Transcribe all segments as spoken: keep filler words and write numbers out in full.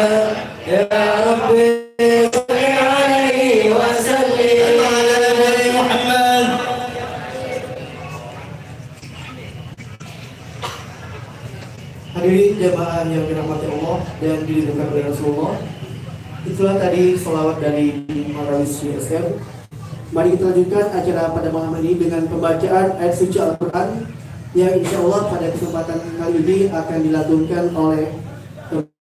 Ya Rabbi, salli alaihi wa sallim. Ala Nabi Muhammad. Hadirin jamaah yang dirahmati Allah dan dimuliakan oleh Rasulullah, itulah tadi salawat dari Marawis U S M. Mari kita lanjutkan acara pada malam ini dengan pembacaan ayat suci Al-Quran yang insya Allah pada kesempatan kali ini akan dilantunkan oleh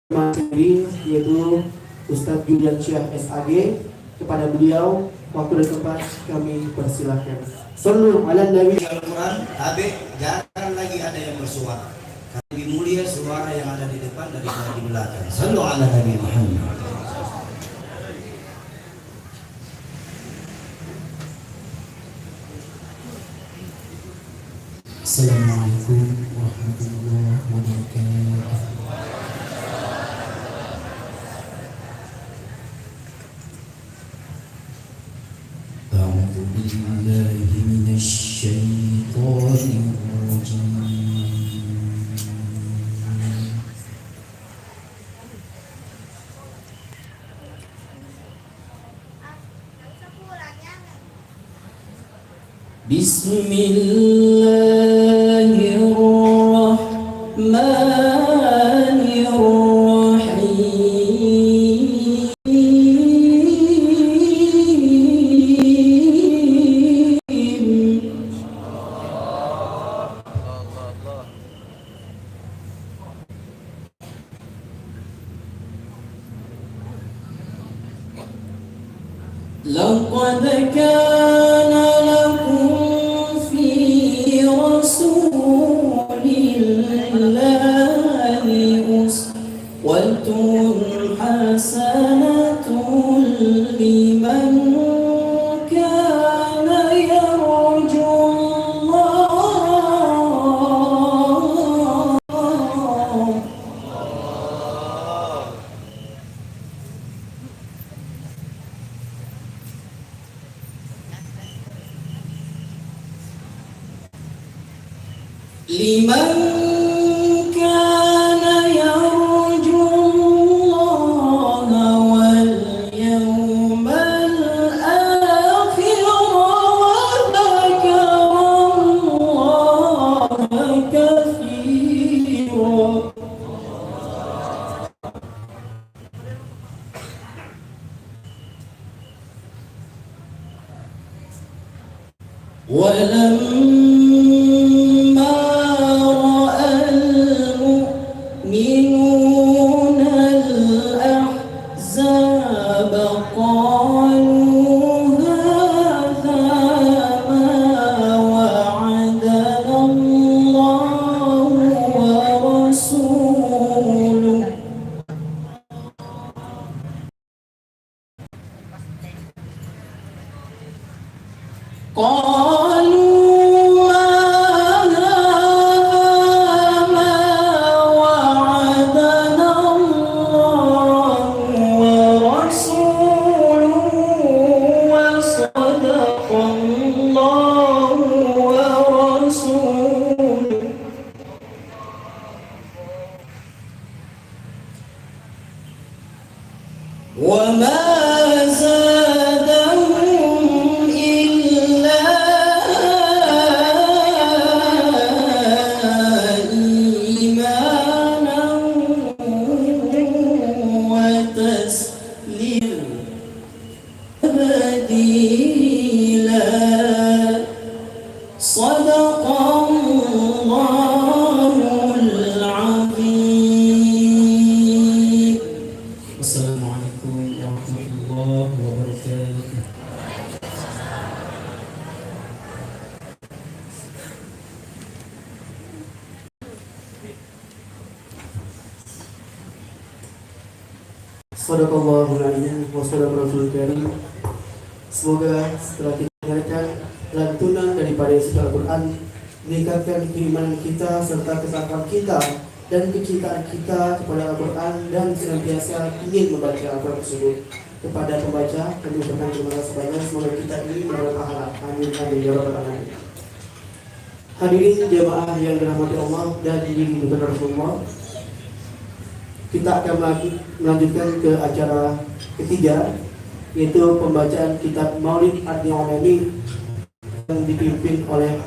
teman sendiri, yaitu Ustadz Julian Syah S A G. Kepada beliau, waktu dan tempat kami persilakan. Sallu ala Nabi. Al-Quran, tapi jarang lagi ada yang bersuara. Lebih mulia suara yang ada di depan daripada di belakang. Sallu ala Nabi Muhammad. Assalamualaikum warahmatullahi wabarakatuh. أعوذ بالله من الشيطان الرجيم. بسم الله الرحمن الرحيم. لقد كان لكم في رسول الله أسوة حسنة لمن كان يرجو الله. لمن كان يرجو الله واليوم الآخر وذكر الله كثيرا. ولما رأى المؤمنون الأحزاب قالوا هذا ما وعدنا الله ورسوله. قالوا هذا ما وعدنا الله ورسوله وصدق الله ورسوله. وما زادهم إلا إيمانا وتسليما. تبديلا. صدق الله العظيم. السلام عليكم ورحمة الله وبركاته. Sadaqallahul adzim wa sadaqa rasulul karim. Semoga setelah kita dengarkan lantunan daripada isi Al-Quran, meningkatkan keimanan kita serta ketakwaan kita dan kecintaan kita kepada Al-Quran dan senantiasa ingin membaca Al-Quran tersebut. Kepada pembaca, kami ucapkan terima kasih banyak. Semoga kita ini mendapat pahala. Amin, amin, ya rabbal alamin. Hadirin jamaah yang dirahmati Allah dan dimuliakan Rasulullah, Kita akan melanjut-, melanjutkan ke acara ketiga, yaitu pembacaan kitab Maulid An-Ni'ami yang dipimpin oleh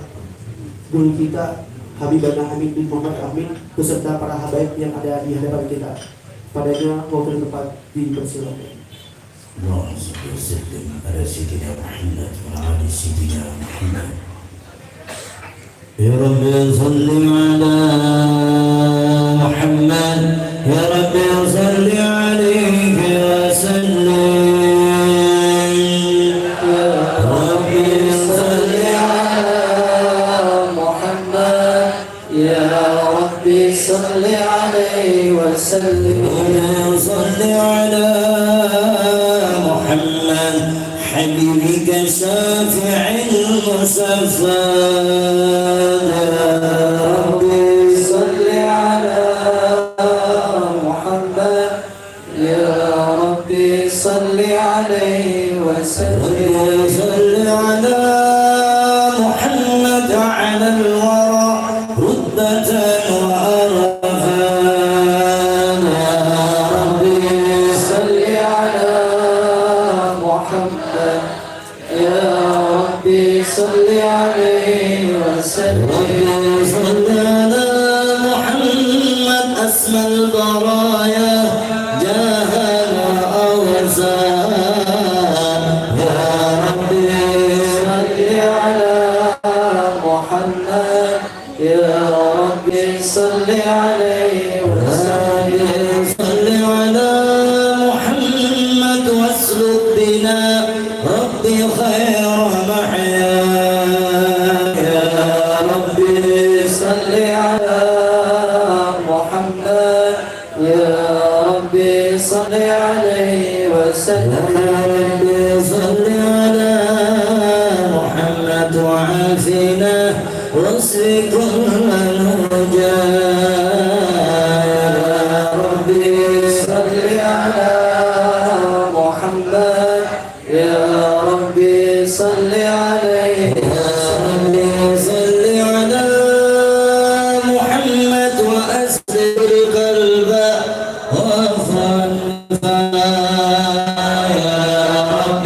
guru kita, Habibana Hamid bin Muhammad Hamid, beserta para habaib yang ada di hadapan kita. Padanya, waktu dan tempat dipersilakan. اللهم صل وسلم على سيدنا محمد وعلى آل سيدنا محمد. يا رب صل على محمد، يا رب صل عليه وسلم. يا رب صل على محمد، يا رب صل عليه وسلم. اللهم صل على محمد حبيبك شافع المصطفى. يا رب صل على محمد، يا رب صل عليه وسلم. رب صل على محمد على الورى رتبة وأرفان. يا رب صل على محمد، يا رب صل عليه وسلم. رب صل على محمد أسمى البرايا جاها وأوزان. يا رب صل على محمد، يا رب صل عليه وسلم. صل على محمد واسلك بنا رب خير محيا. يا رب صل على محمد، يا رب صل عليه وسلم. يا رب صل على محمد وعافنا واصف كل مرجا. يا رب صل على محمد، يا رب صل عليه. يا رب صل على محمد وأسلم القلب وفرج. يا رب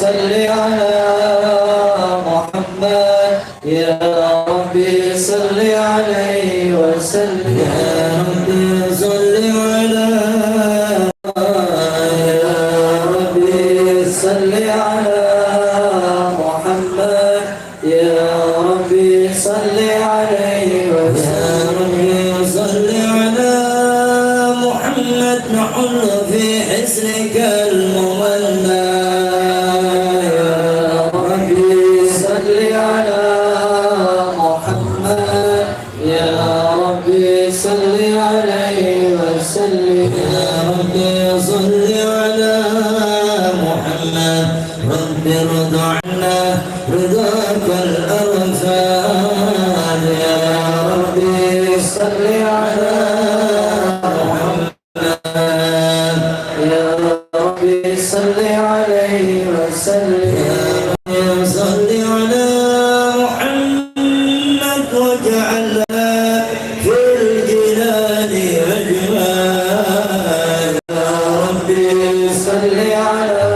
صل على محمد، يا رب صل عليه وسلم. يا رب صل على، يا رب صل على محمد، يا رب صل عليه وسلم. يا رب صل على محمد نحل في حسنك الممنى. يا رب صل على محمد، يا رب صل عليه وسلم. يا رب صل على محمد، رب ارض عنا رضاك الأرفان. يا رب صل على محمد، يا رب صل عليه وسلم. يا رب صل على محمد واجعلنا في الجنان أجمعين. يا رب صل على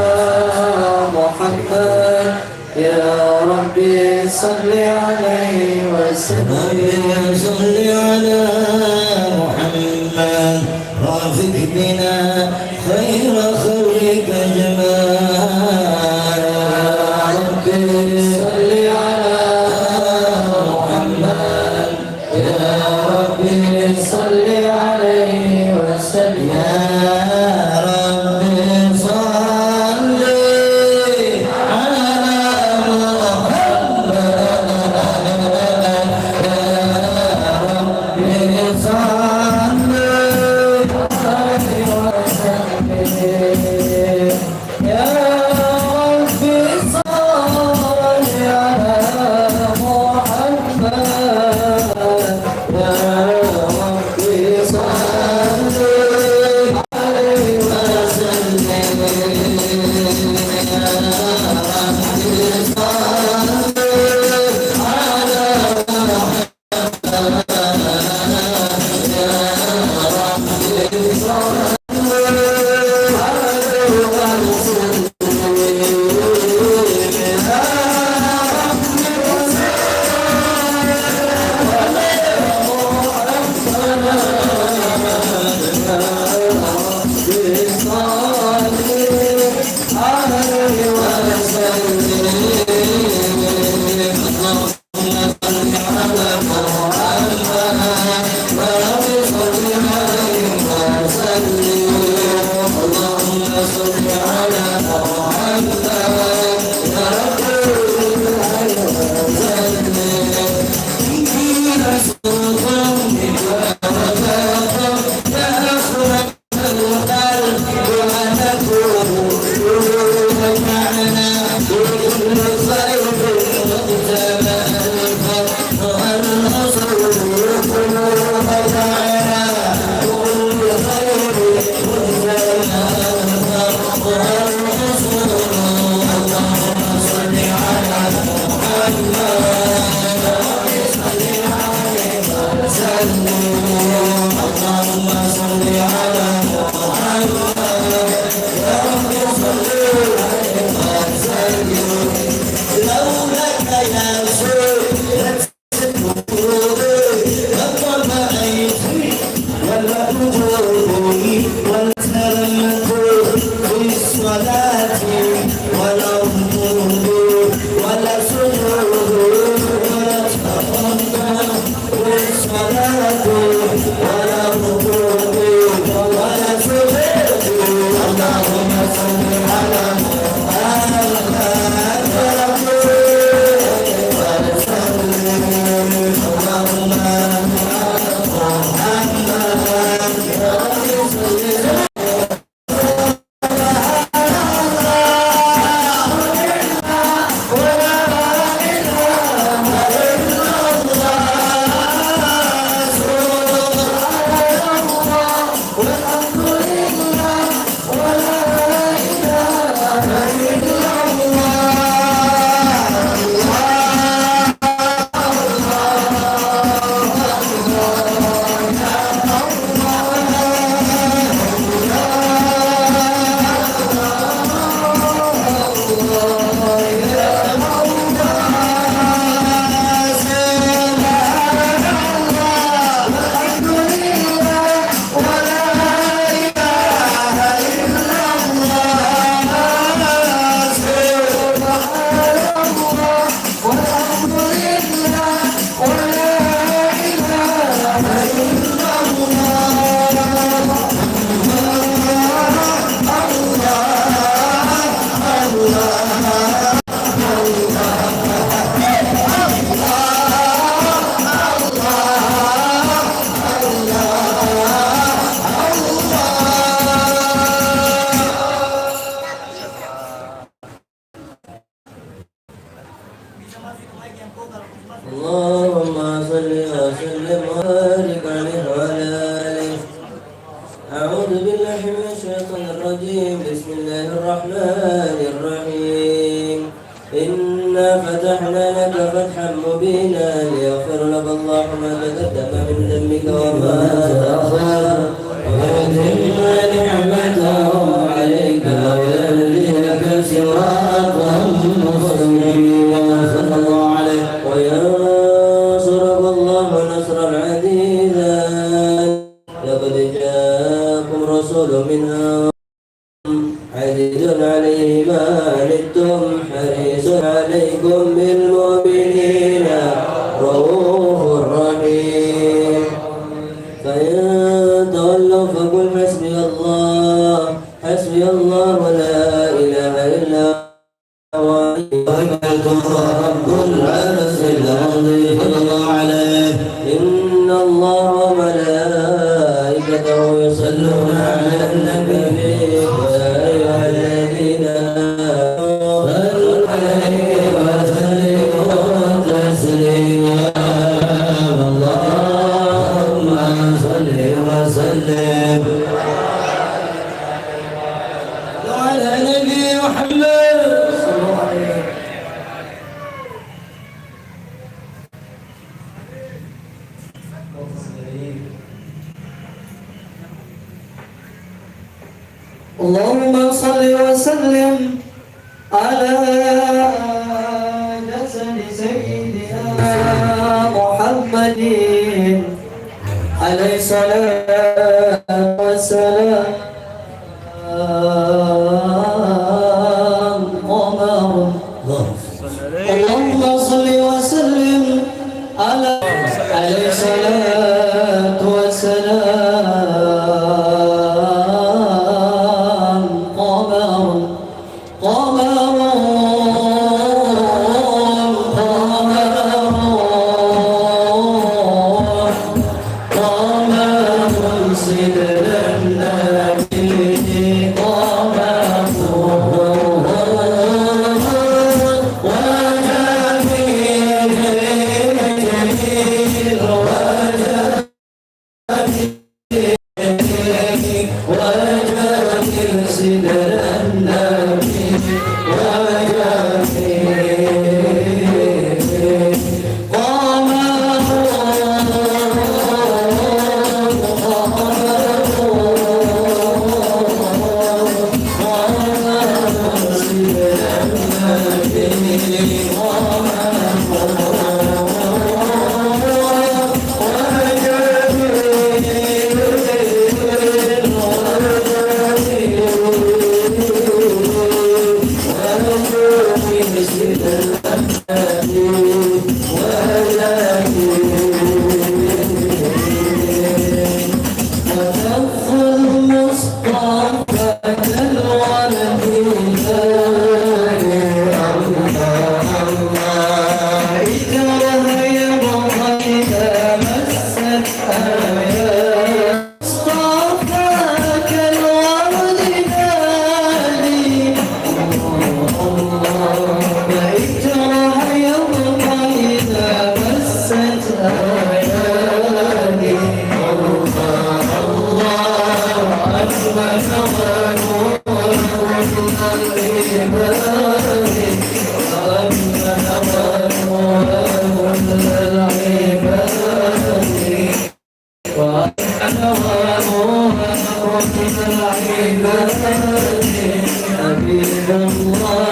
محمد، يا رب صل عليه وسلم. رب صل على محمد، رافق بنا خير خلقك أجمعين. يا رب صل على محمد، يا رب صل عليه وسلم. يا رب صل على محمد. يا رب صل عليه وسلم. اللهم صل وسلم وبارك عليه وعلى آله. أعوذ بالله من الشيطان الرجيم. بسم الله الرحمن الرحيم. إنا فتحنا لك فتحا مبينا ليغفر لك الله ما تقدم من ذنبك وما تأخر ويتم نعمته عليك ويهديك صراطا مستقيما. صلى الله عليه. وينصرك الله نصرا عزيزا. لقد جاءكم رسول من أنفسكم عزيز عليه ما عنتم حريص عليكم بالمؤمنين رءوف رحيم. فإن تولوا فقل حسبي الله، حسبي الله لا إله إلا هو عليه توكلت وهو رب العرش العظيم. صلى الله عليه. إن الله وملائكته يصلون على النبي. يا أيها الذين آمنوا صلوا عليه وسلموا تسليما. اللهم صل وسلم على نبي محمد. اللهم صل وسلم على جسد سيدنا محمد عليه الصلاة والسلام. قمر. اللهم صل وسلم على، عليه الصلاة والسلام. قمر، قمر، قمر، قمر، سيدنا النبي، قمر،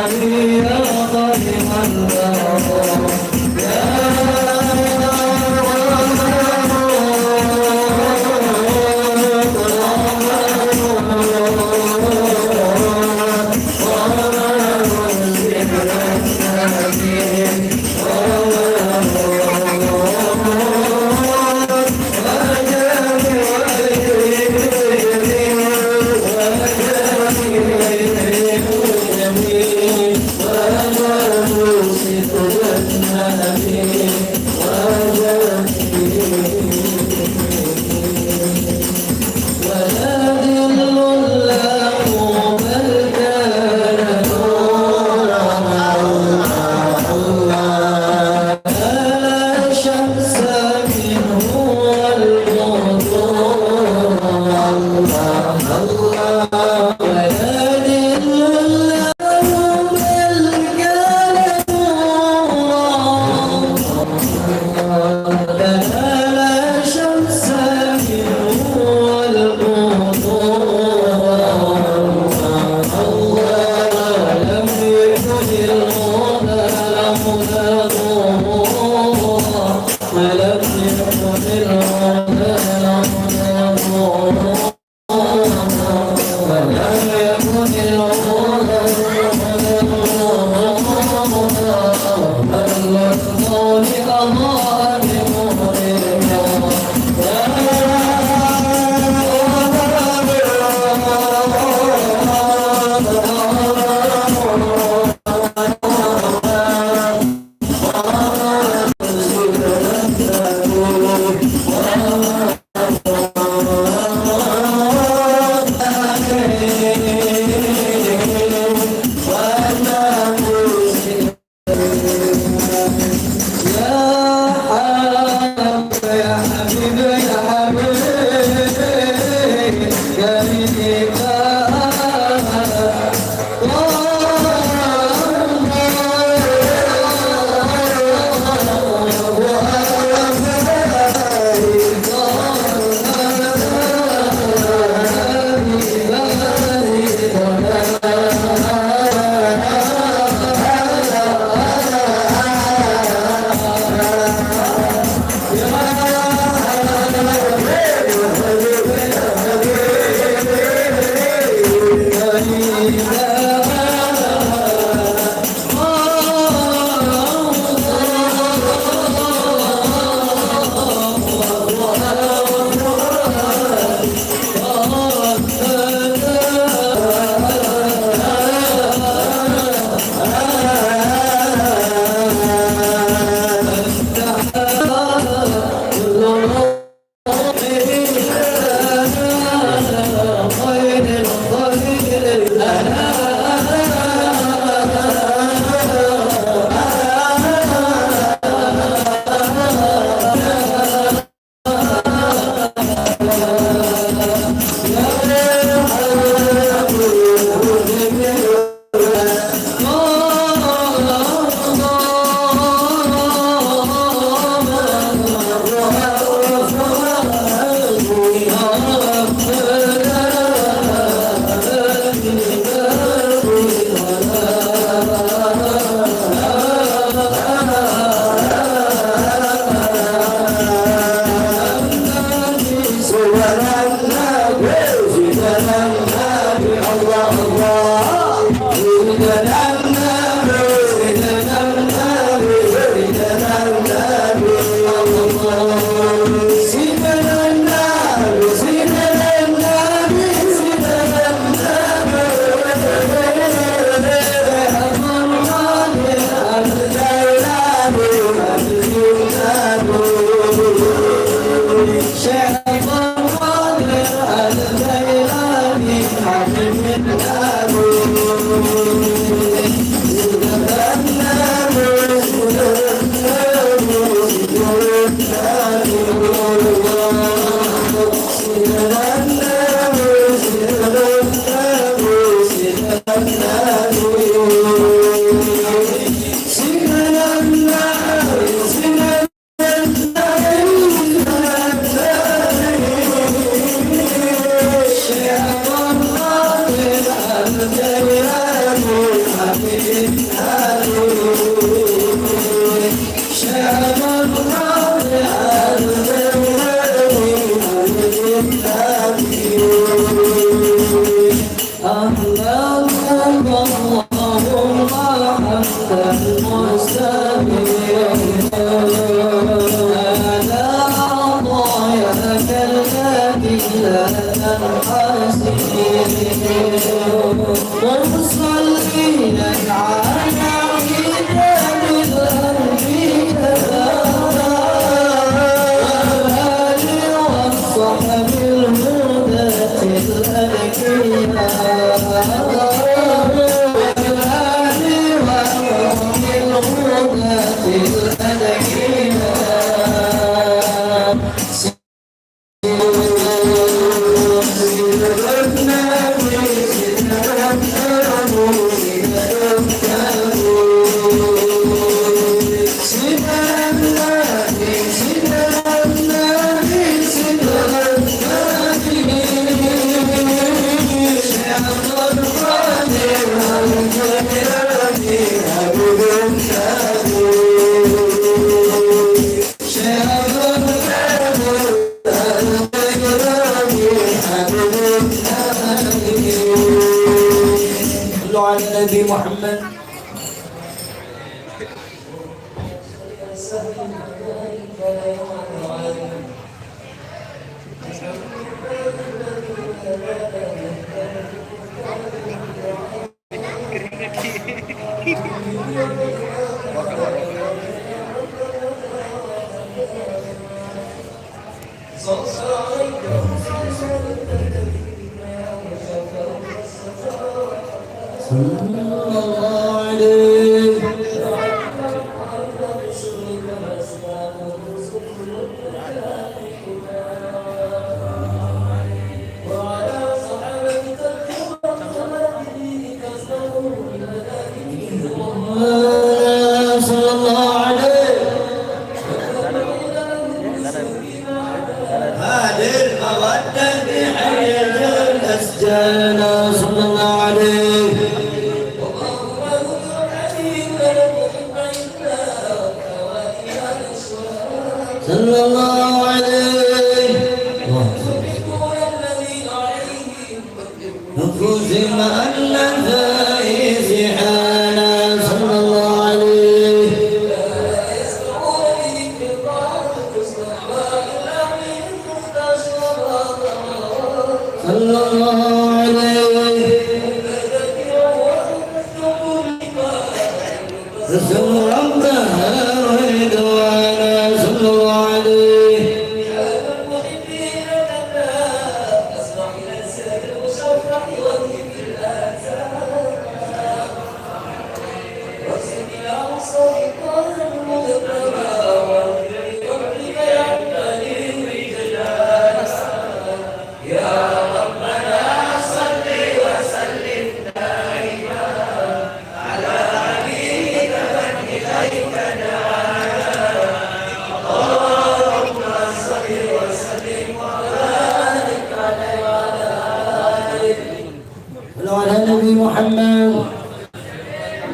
وجميل، وجميل، أحمدك اللهم حمدا مستمرا على عطاياك التي لا تنحصر. مصليا على خاتم الأنبياء وآله وصحبه الهداة الأنبياء. صلوا على النبي محمد. صلى الله عليه. صلى الله عليه. هذه المودة بحياة الأسجان. صلى الله عليه. صلى الله عليه. نفوس مع النفائس حالا. صلى الله عليه. صلى الله عليه. نسأل ربها رضوانا. صلى الله عليه. صلوا على النبي محمد.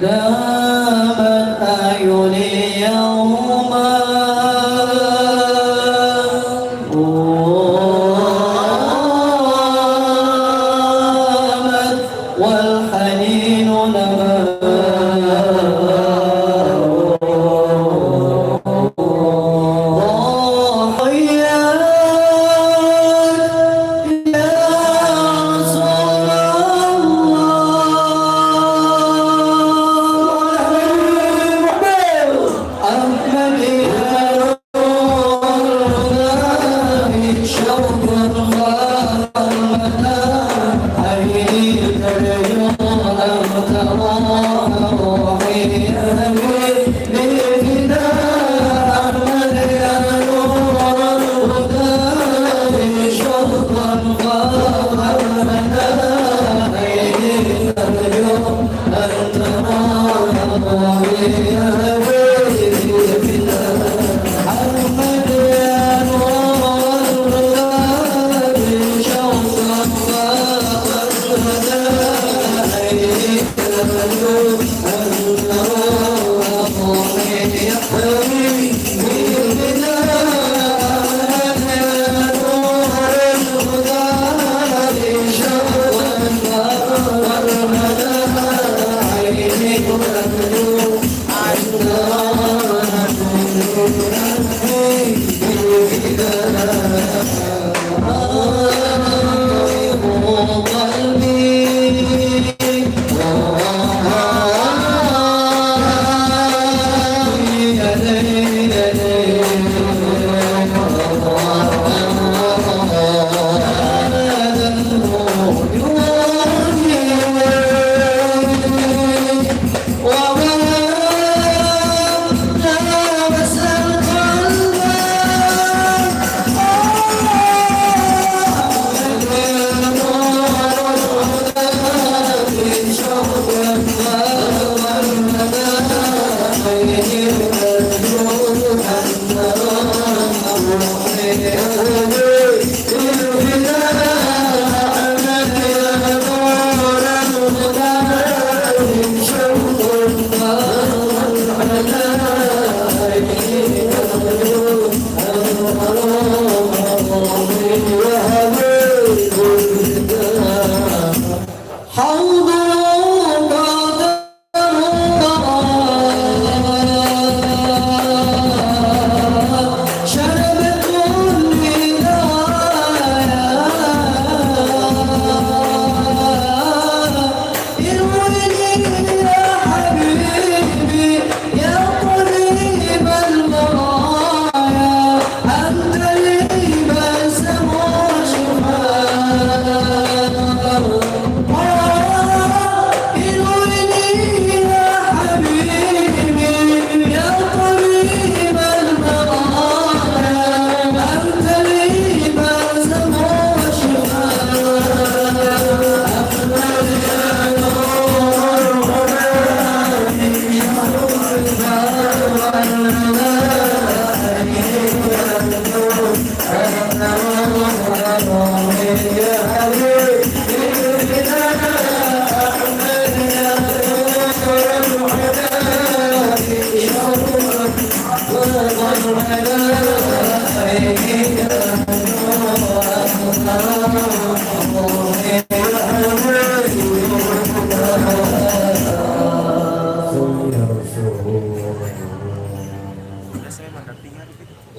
نامت أعيني يوما، نامت والحنين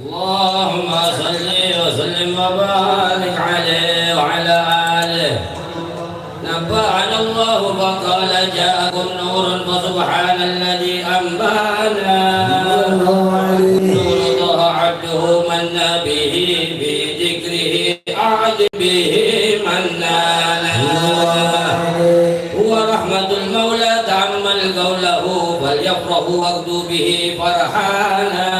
اللهم صل وسلم وبارك عليه وعلى آله. نبأنا الله فقال: جاءكم نور فسبحان الذي أنبانا. نور طه عبده من به في ذكره أعد به من نالا. هو رحمة المولى تأمل قوله، فليفرحوا واغدوا به فرحانا.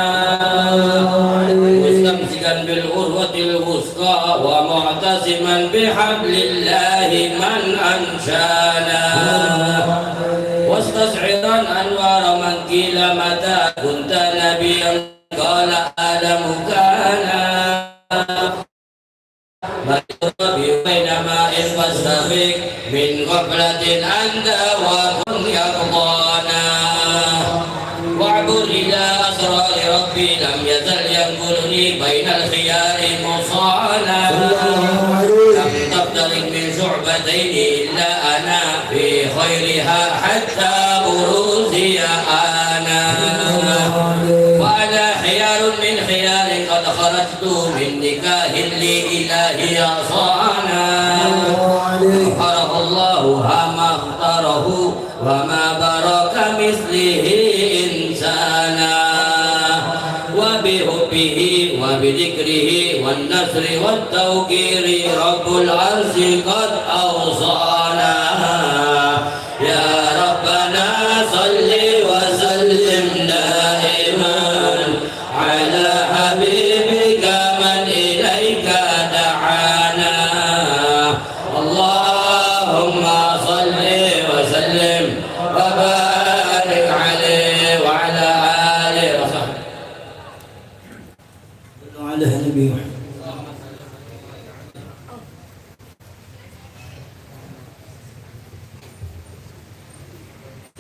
مستمسكا بالعروة الوثقى ومعتصما بحبل الله من أنشانا. واستشعرا أنوار من قيل متى كنت نبيا قال آدم كان. بين ماء فاستفق من غفلة أنت وكن يقظانا. واعبر إلى أسرار ربي لم يزل ينقلني بين الخيار مصانا. لم تفترق من شعبتين إلا أنا في خيرها حتى بروزي أنا. وأنا خيار من خيار قد خرجت من نكاه لإلهي عصانا. طهره الله ما اختاره وما برى كمثله إنسانا. وبحبه وبذكره والنصر والتوقير رب العرش قد أوصانا. يا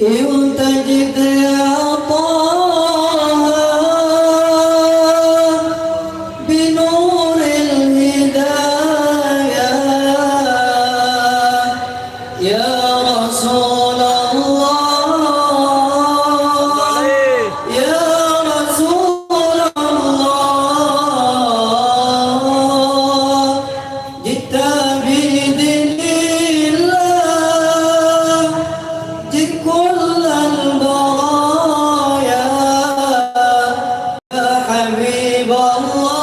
ارتجت يا طه بنور الهدايا. يا رسول الله، يا رسول الله، جئت بدين الله لكل البرايا. يا حبيب الله،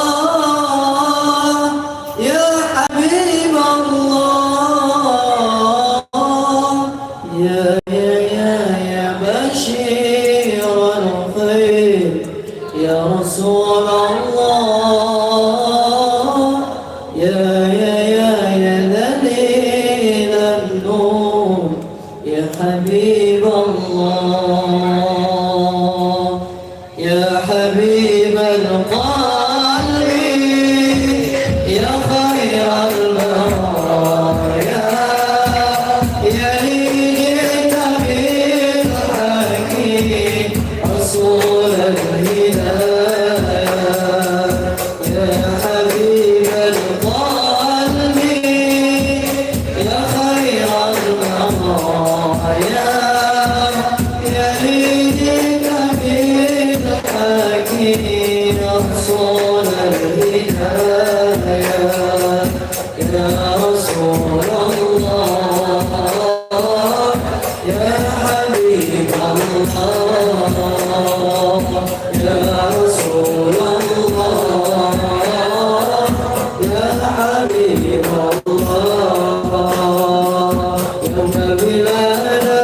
يا حبيب الله، يا، يا، يا، يا بشير الخير، يا رسول الله، يا، يا، يا، يا دليل النور، يا حبيب الله. يا حبيب القلب، يا خير البرايا، يا لي جئت بالحق رسول الهدايا. يا حبيب القلب، يا خير البرايا، يا لي جئت بالحق رسول الهدايا. يا رسول الله، يا حبيب الله، يا رسول الله، يا حبيب الله. يوم الولادة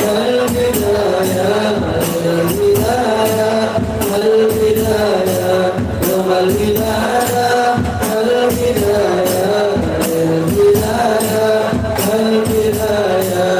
والبداية، البداية، البداية، يوم الولادة والبداية، البداية، البداية، البداية.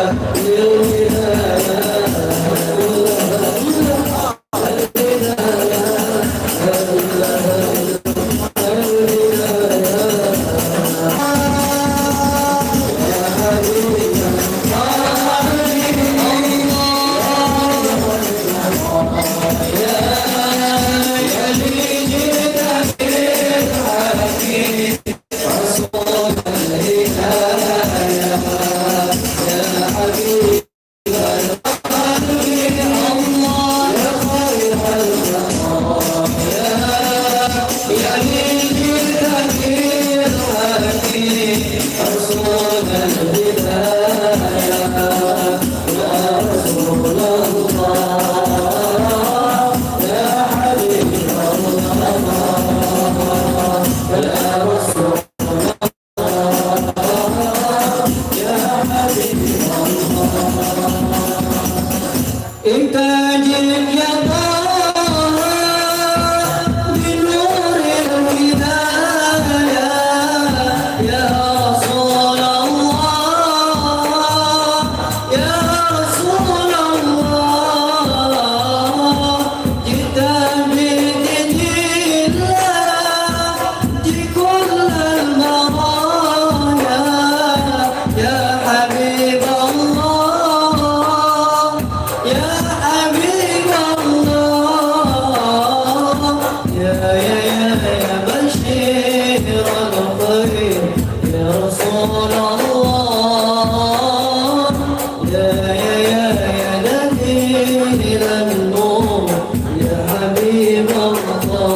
انت جئت يا طه بنور الهدايا، يا رسول الله، يا رسول الله، جئت بدين الله لكل البرايا. يا حبيب الله، يا حبيب الله، يا، يا، يا، يا بشير الخير، يا رسول الله، يا، يا، يا، يا دليل النور، يا حبيب الله.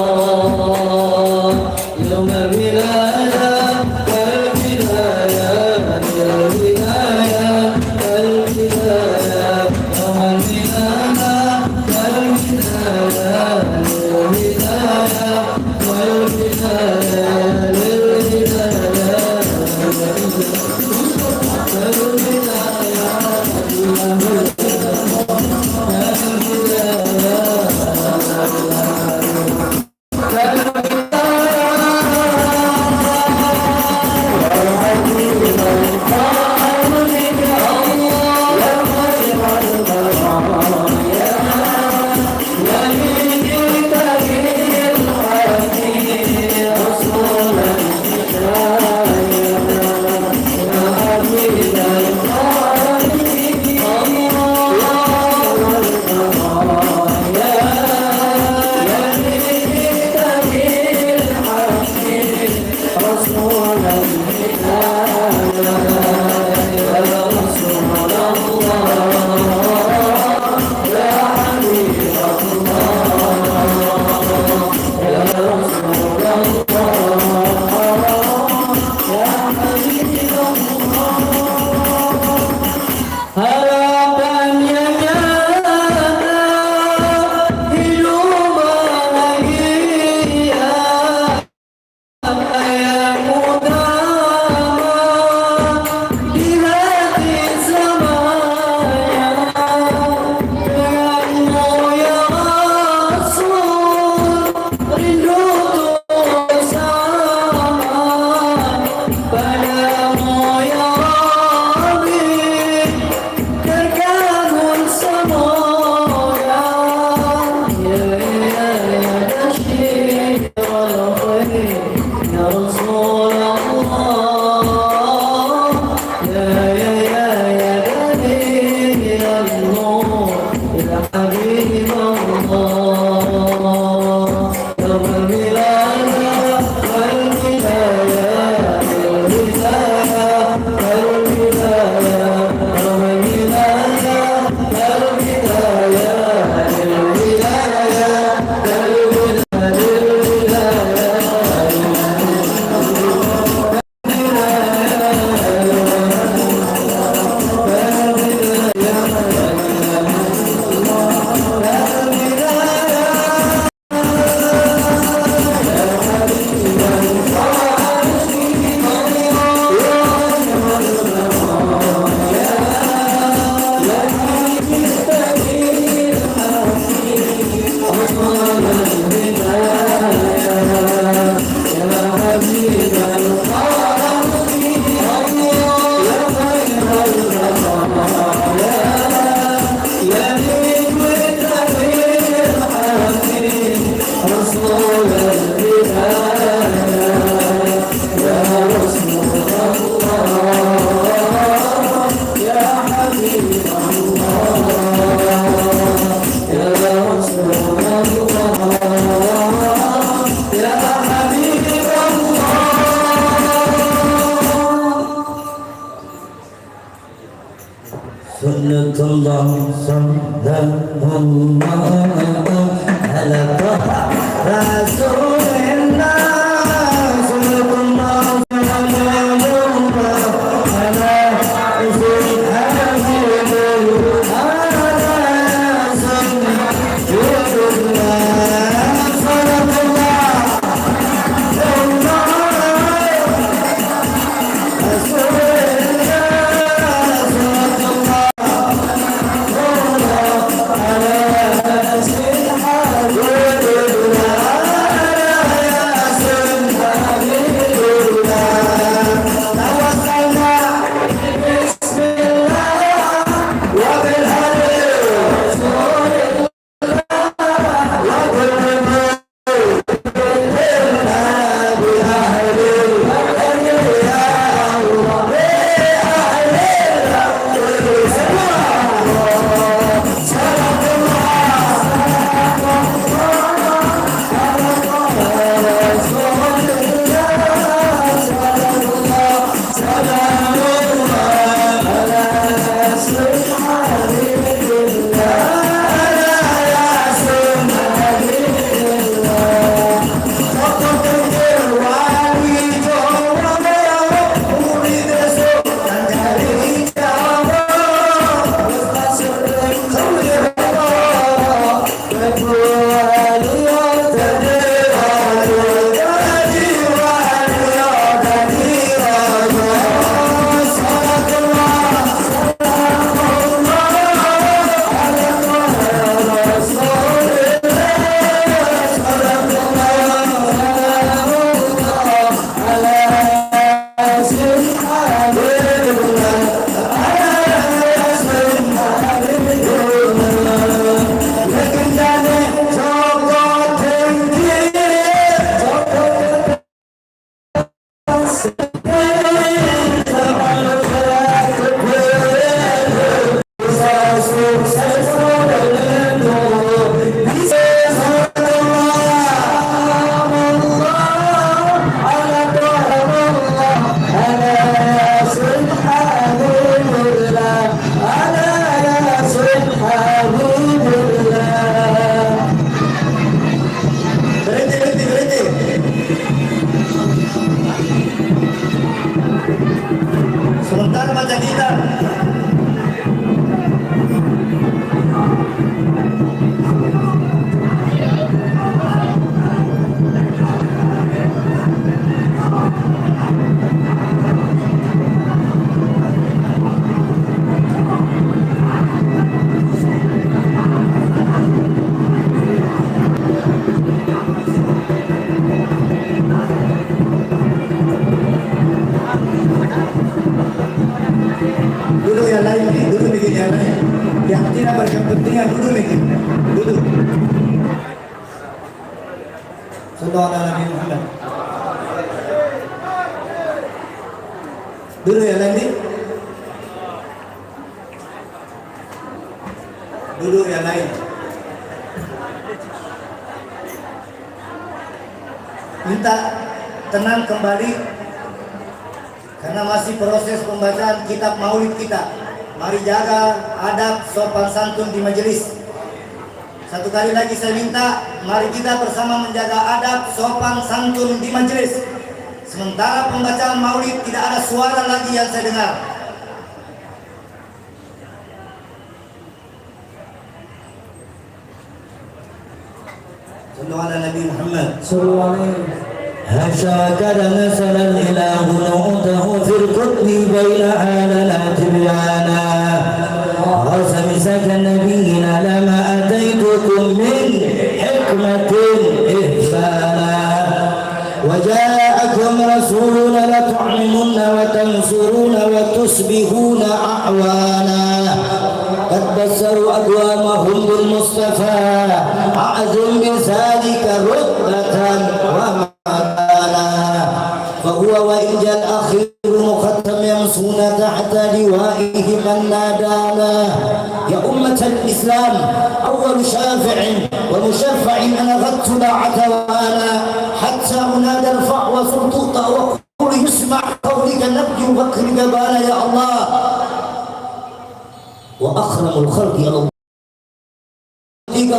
يوم الولادة والبداية، البداية، البداية، يوم الولادة والبداية، البداية، والبداية، البداية، البداية. Sallallahu, sallallahu ala Taha Rasulillah, sallallahu ala Sayyidina Muhammad, ala Sayyidina Rasulullah. Berhenti, berhenti, berhenti. Sementara baca kitab. Duduk yang lain, duduk mikir yang lain. Yang tidak berkepentingan, duduk mikir. Duduk. Sallallahu ala Nabi Muhammad. Duduk yang lain, nih. Duduk yang lain. Minta tenang kembali, karena masih proses pembacaan kitab maulid kita. Mari jaga adab sopan santun di majelis. Satu kali lagi saya minta, mari kita bersama menjaga adab sopan santun di majelis. Sementara pembacaan maulid tidak ada suara lagi yang saya dengar. صلوا على النبي محمد. صلوا عليه. هكذا مثل الإله نعوته في القطب بين عالم تبيانا. وخمسك النبيين لما أتيتكم من حكمة إحسانا. وجاءكم رسولنا لتعلمن وتنصرن وتصبحون أعوانا. قد بشروا أقوامهم بالمصطفى، أعظم بذلك رتبة ومكانا. فهو وإن جاء الأخير مختم يمشون تحت لوائه من نادانا. يا أمة الإسلام، أول شافع ومشفع أنا غدت دعت وأنا حتى أنادى ارفع وصل تؤتى وقل يسمع قولك نبي وكرك بانا يا الله. وأكرم الخلق على الله.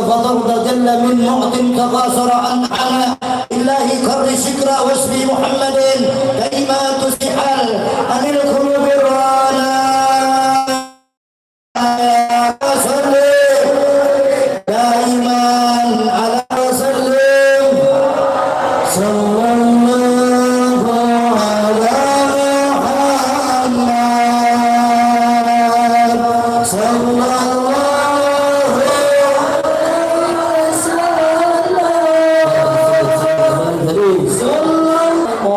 فطرد جل من معط تقاصر عن عنا. بالله كر شكرا واسم محمد كيما تسحل عن القلوب الرانا. صل دائما على وسلم. صلى الله على محمد. صلى الله عليه وسلم. صلى الله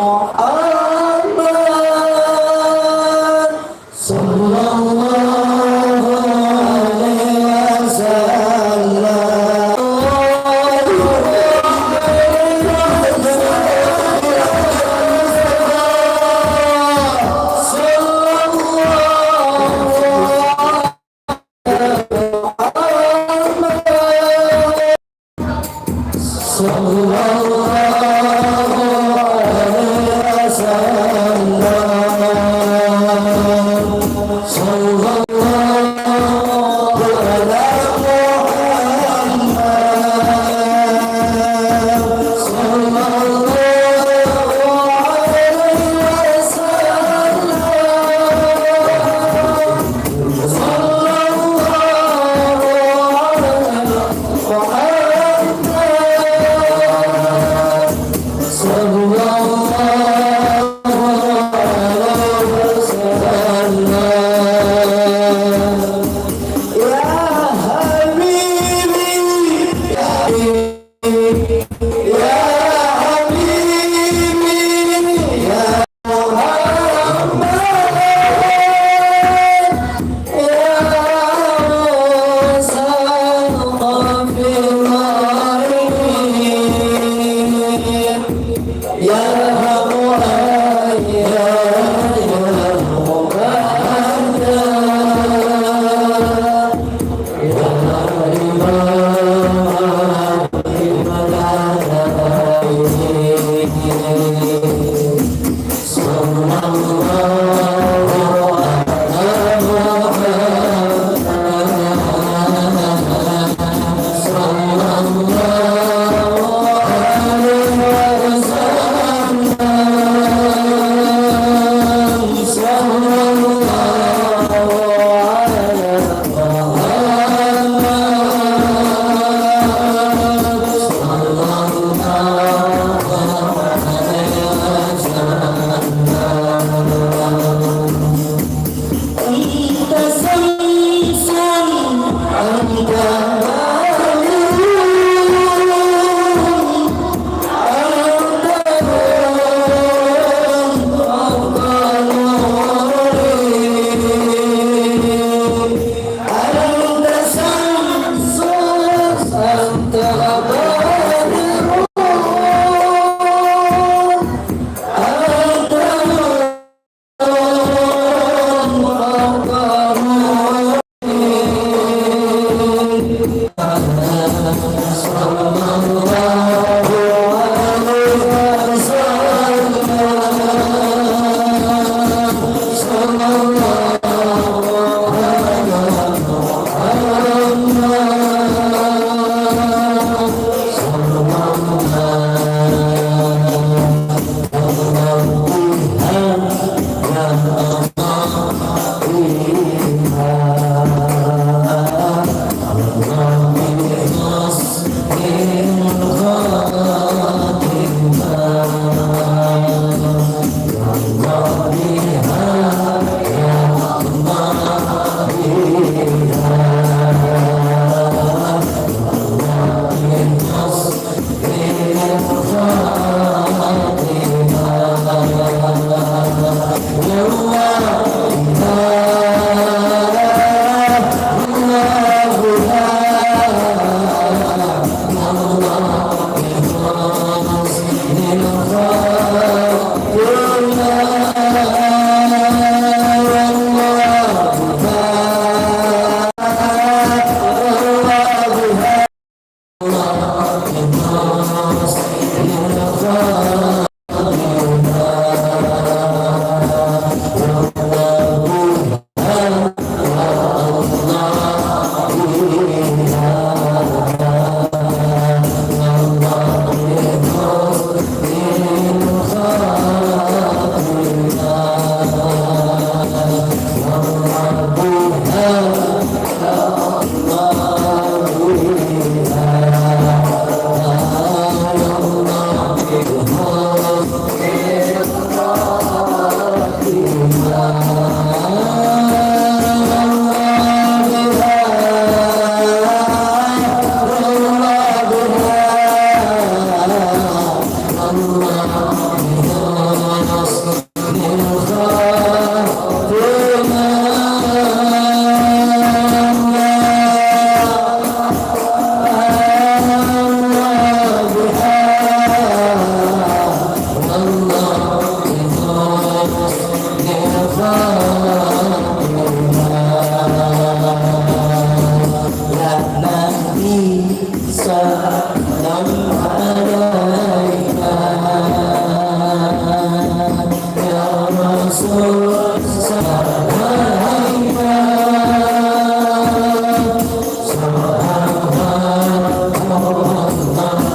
Ya Nabi, salam alaika. Ya Rasul, salam alaika. Salawat Allah alaika.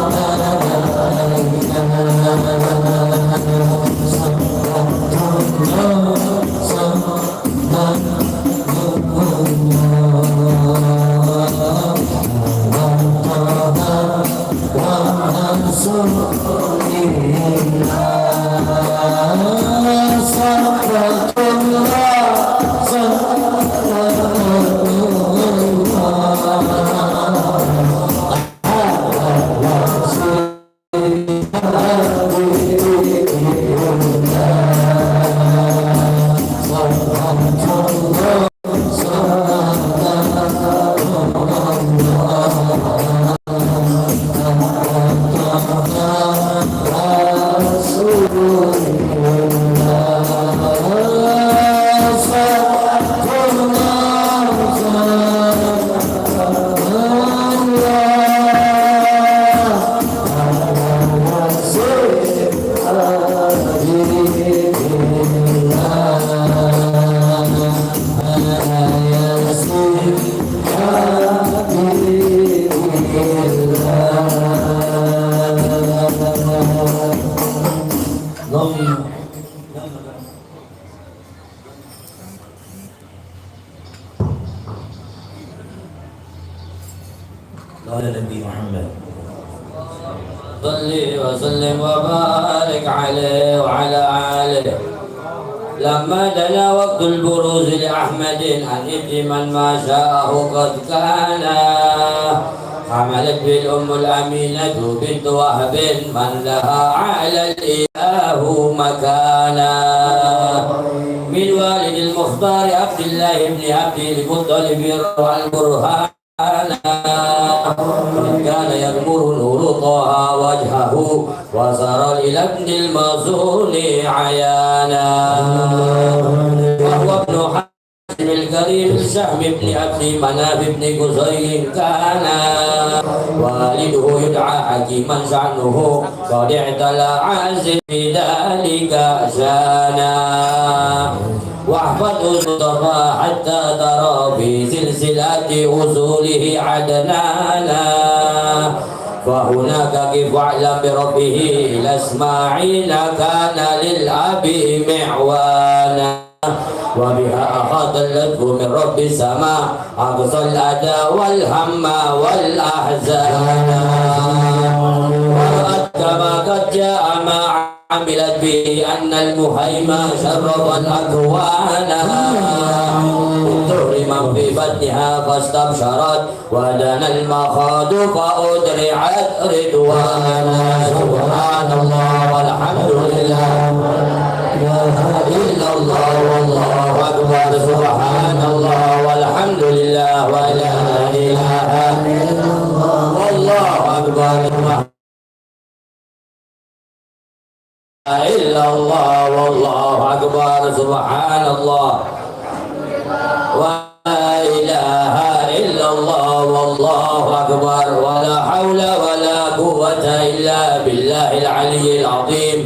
قال النبي محمد. صل وسلم وبارك عليه وعلى آله. لما دنا وقت البروز لأحمد عن ابن من ما شاءه قد كان، حملت به الأم الأمينة بنت وهب من لها أعلى الإله مكانا، من والد المختار عبد الله بن عبد المطلب روى البرهان. من كان يغمر نور طه وجهه، وسرى إلى ابن المخزوم عيانا. وهو ابن حاشم الكريم الشهم بن عبد مناف بن قصي كان، والده يدعى حكيما شأنه قد اعتلى عز بذلك شانا. واحفظ المصطفى حتى ترى في سلسلة أصوله عدنانا، فهناك قف واعلم بربه إلى إسماعيل كان للأب معوانا، وبها أحاط اللطف من رب السماء أقصى الأذى والهم والأحزان. ورأت كما قد جاء ما عملت به أن المهيمن شرف الأكوان. بالطهر من في بطنها فاستبشرت ودنا المخاض فأدرعت رضوانا. سبحان الله والحمد لله. لا إله إلا الله والله أكبر. سبحان الله والحمد لله ولا إله إلا الله والله أكبر. إلا الله والله أكبر. سبحان الله. ولا إله إلا الله والله أكبر. ولا حول ولا قوة إلا بالله العلي العظيم.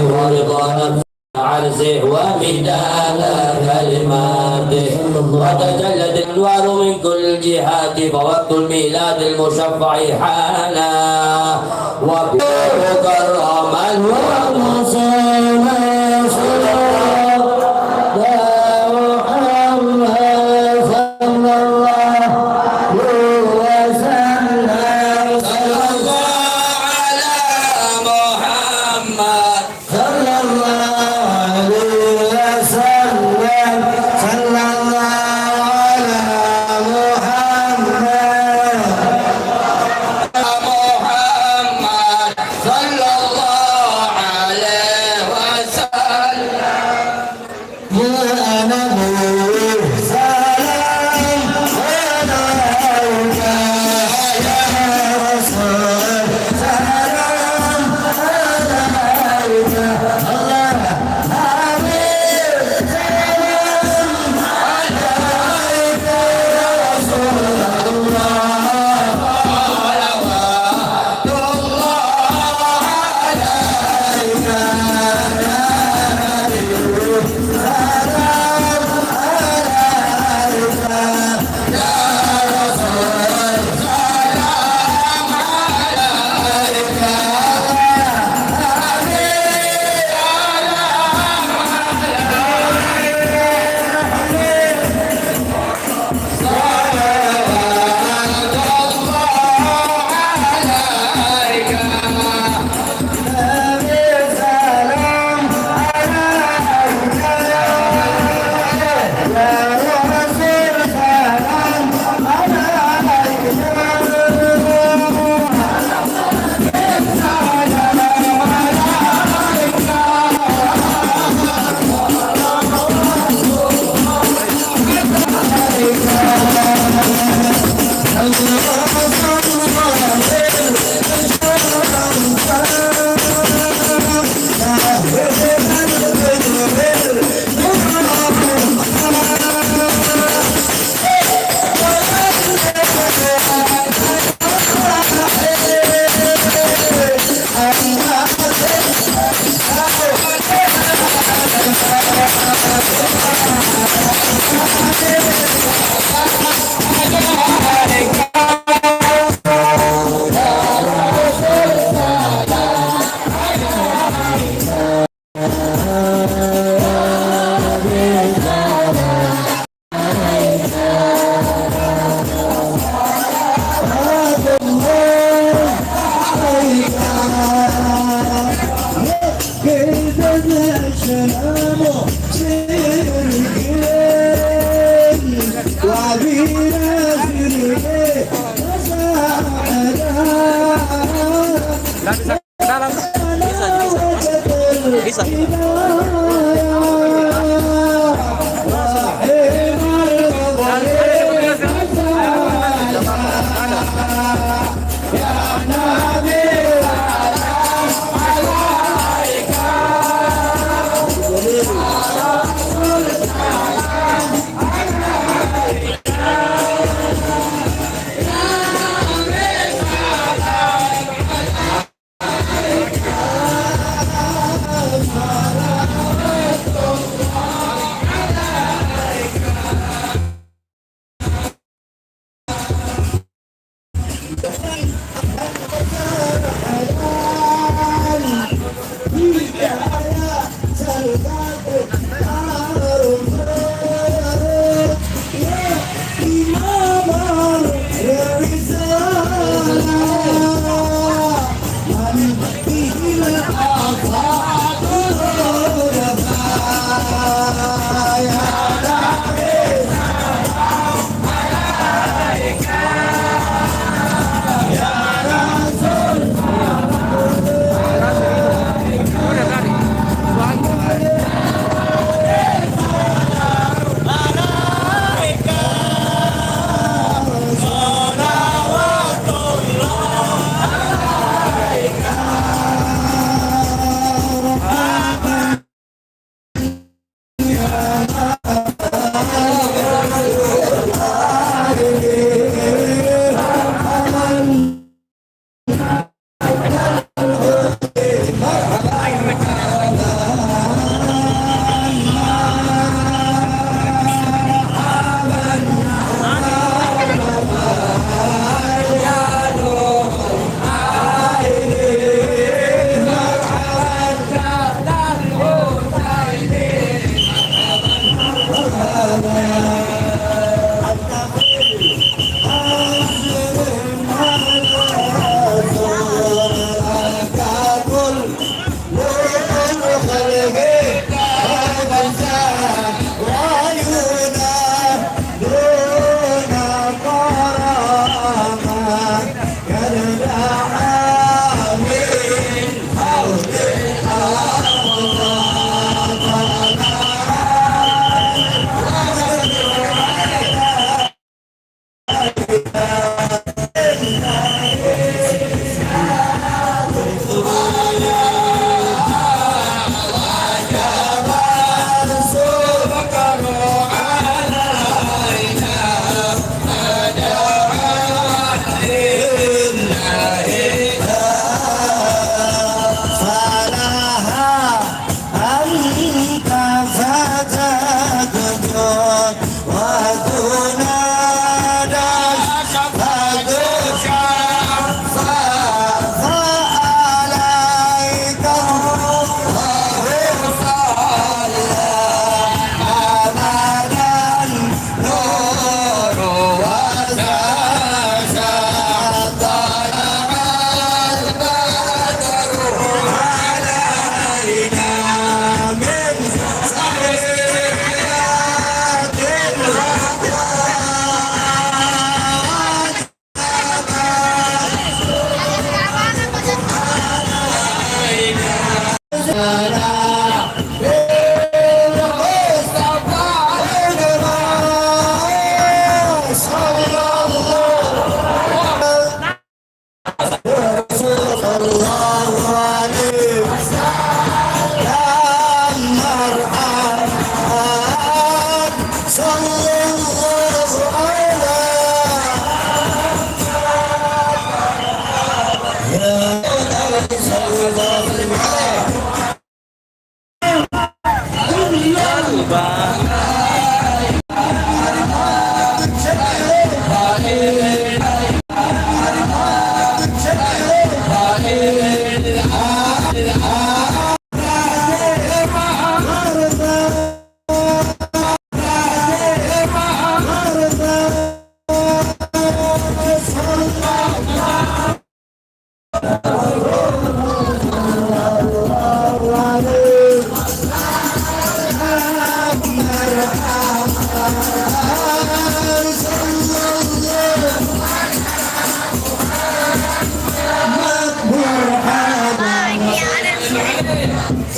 ورضا نفسه عرشه ومداد كلماته. وتجلت الأنوار من كل الجهات فوقت الميلاد المشفع حانا. وكل كرما ومسلما صلى الله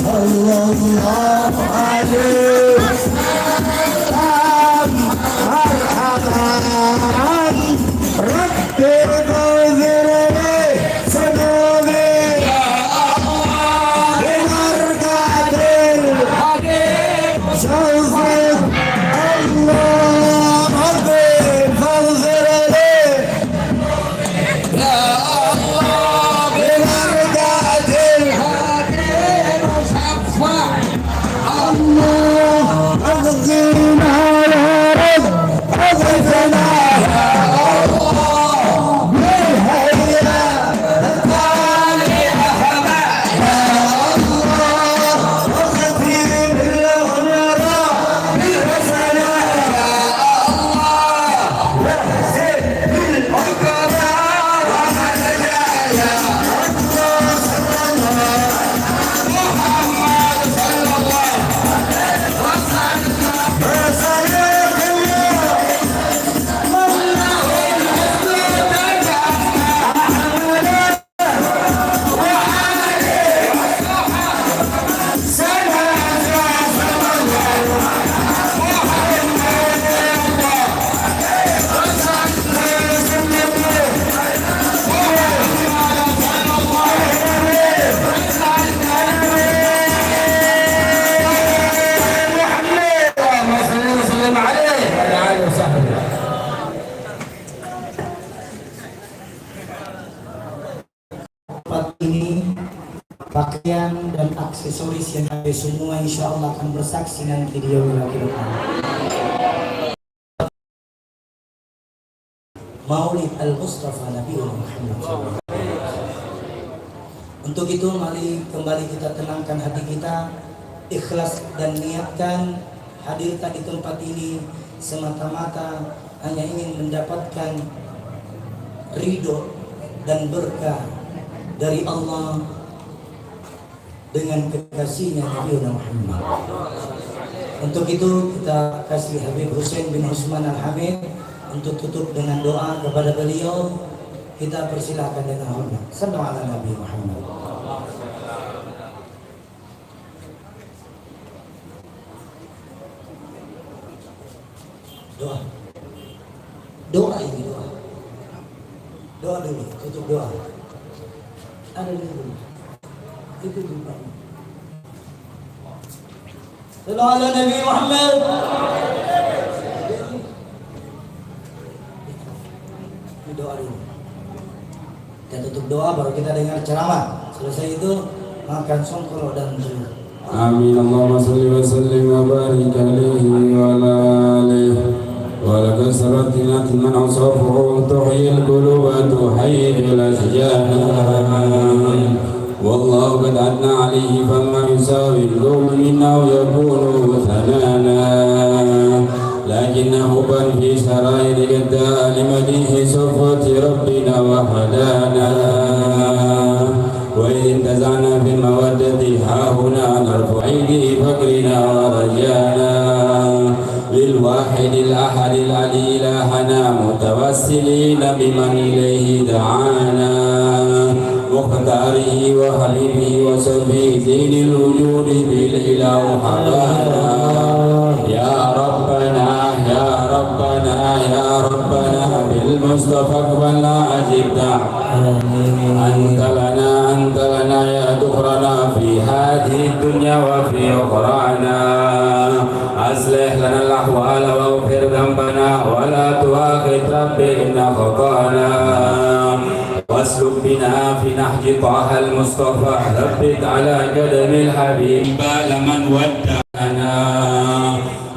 Sallallahu alaihi wasallam. Marhaban. Rabbi ighfirli dzunubi. Bibarakatil habib. Syafa'at. Allahumma ighfirli. Ya Allah, bibarakatil habib syafa'. Allah, aghithna ya Rabb, aghithna ya Allah, bil hayati salihah. Ya Allah, aghithna bil umara bil hasanah. Ya Allah, Tempat ini, pakaian dan aksesoris yang ada semua, insya Allah akan bersaksi nanti di yaumil akhir. Maulid Al-Mustafa Nabi Muhammad. Untuk itu, mari kembali kita tenangkan hati kita, ikhlas dan niatkan hadirkan di tempat ini semata-mata hanya ingin mendapatkan ridho dan berkah dari Allah dengan kekasihnya Nabi Muhammad. Untuk itu, kita kasih Habib Hussein bin Usman Al-Hamid untuk tutup dengan doa kepada beliau. Kita persilakan dengan hormat. Sallu ala Nabi Muhammad. Doa. Doa ini, doa. Doa dulu, tutup doa. Ada dulu. Itu tempatnya. Sallu ala Nabi Muhammad. Ini doa dulu. Kita tutup doa, baru kita dengar ceramah. Selesai itu, makan songkolo dan telur. Amin. Allahumma salli wa sallim wa barik alaihi wa ala alihi. Wa laqad sabatinat man awsafuhu tuhyil quluba tuhayyijul ashjana. Wallahu qad adna alaihi fama yusawi al-qawlu minna aw yakunu thanana. Lakinna hubban fi sarairil ghidda li madhihi sifati Rabbina wa hadana. Wa idh intaza'na fil mawaddati hahuna narfa'u aidi faqrina wa rajana lil wahidil ahadil ali ilahana mutawassilina biman ilaihi da'ana. Muhtarihi wa habibihi wa syafi'i dinil wujudi bil ilahu habana. Ya Rabbana, ya Rabbana, ya Rabbana, bil Mustafa aqbalna ajibna. Amin. Anta lana, anta lana, ya dukhrana fi hadhihi dunya wa fi ukhrana. أصلح لنا الأحوال واغفر ذنبنا ولا تؤاخذ رب إن أخطأنا واسلك بنا في نهج طه المصطفى ثبت على قدم الحبيب بال من ودعنا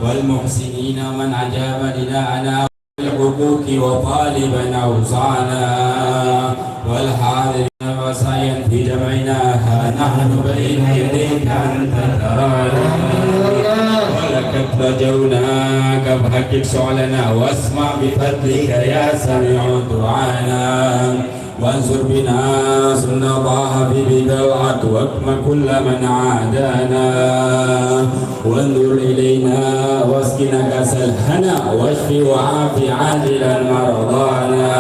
والمحسنين من أجاب نداءنا الحقوق وطالبا أوصانا والحاضرين وسعيا في جمعنا ها نحن بين يديك أنت ترانا ولقد رجوناك فحقق سؤلنا واسمع بفضلك يا سميع دعانا وانصر بنا سنة طه في بضاعة واكم كل من عادانا وانظر إلينا واسقنا كأس الهنا واشف وعاف عاجلا مرضانا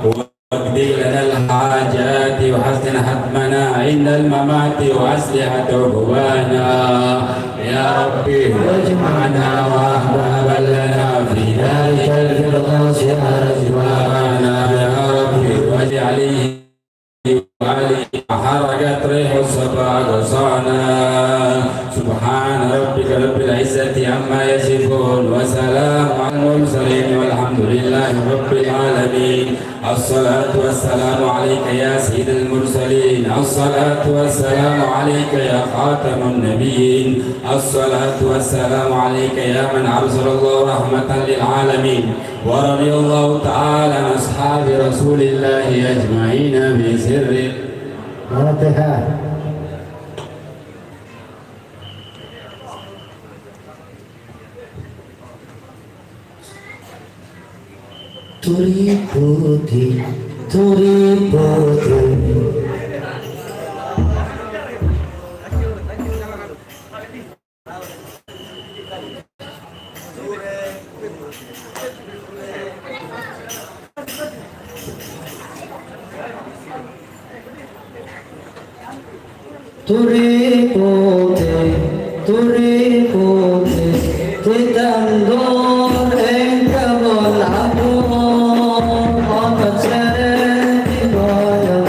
واقض لنا الحاجات وحسن ختمنا عند الممات وأصلح عقبانا يا رب واجمعنا وأحبابا لنا في ذلك الفردوس أعلى جوارنا يا رب واجعله وعليه حرقت ريح الصبا غصانا. سبحان ربك رب العزة عما يصفون وسلام على المرسلين والحمد لله رب العالمين. الصلاة والسلام عليك يا سيد المرسلين، الصلاة والسلام عليك يا خاتم النبيين، الصلاة والسلام عليك يا من أرسل الله رحمة للعالمين، ورضي الله تعالى عن أصحاب رسول الله أجمعين بسر الفاتحة. Turi putih, turi putih. Turi putih, turi putih, kitanggor engka bollamo, otak sere di boyong.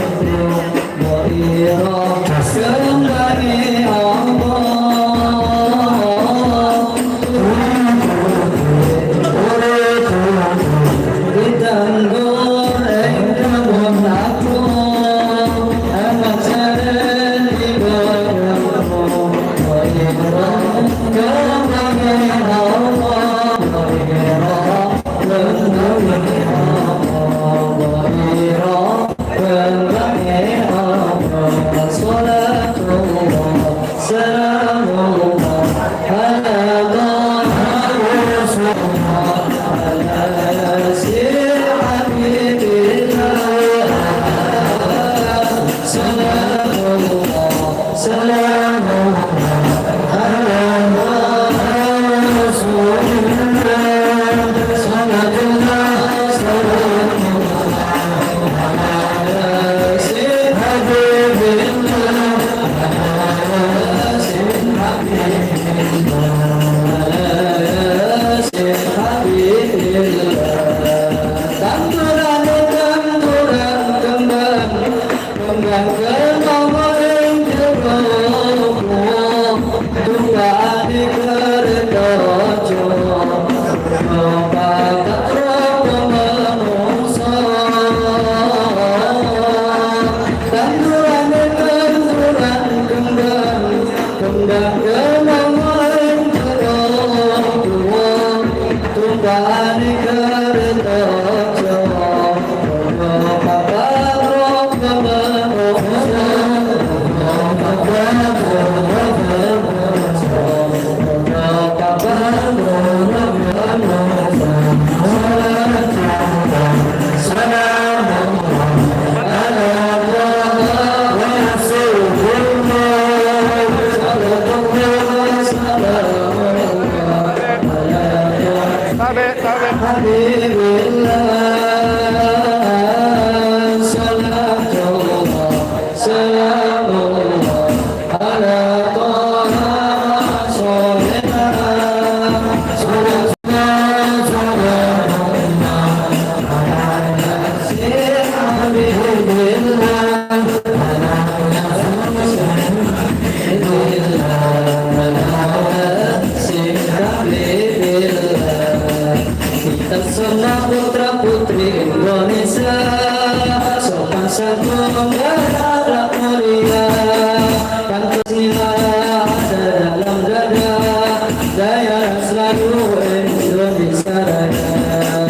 Indonesia Raya.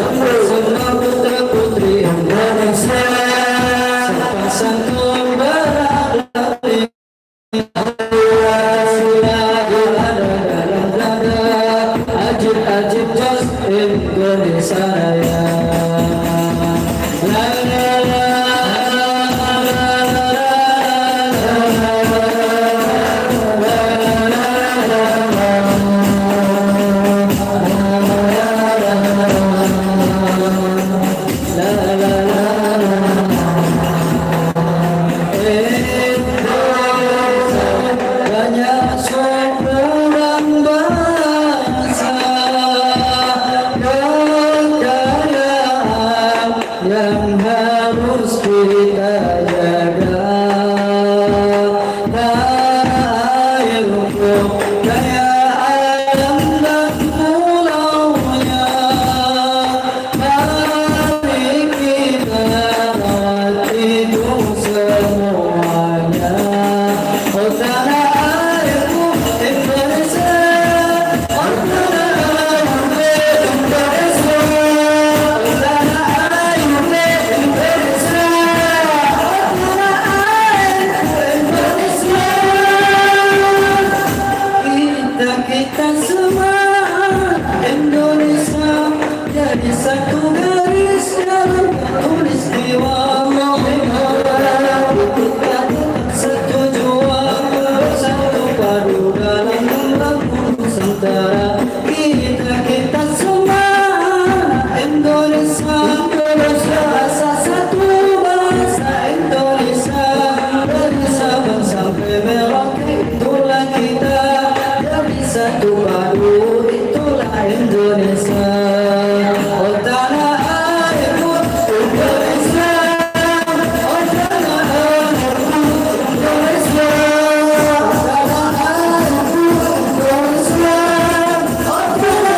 Untuk semua putra-putri Indonesia, sepasang kembar Ajib, ajib, jos, Indonesia Raya. La, la, la, la, la, la, la, la, la. Banyak seorang bangsa, kekayaan yang harus kita jaga. Tanah airku kaya alam dan pulaunya. Mari kita rawat itu semuanya. Oh, tanah airku Indonesia. Oh, tanah airku Indonesia. Oh, tanah airku Indonesia. Oh, tanah airku Indonesia. Kita, kita semua Indonesia jadi satu garis dalam tulis jiwa. Kita tetap satu jua, bersatu padu dalam lambung Nusantara. Kita, kita semua Indonesia, Indonesia, bahasa satu, bahasa Indonesia, dari Sabang sampai Merauke, itulah kita, dari satu padu, itulah Indonesia. Oh, tanah airku, Indonesia. Oh, tanah airku, Indonesia. Oh, tanah airku, Indonesia. Oh, tanah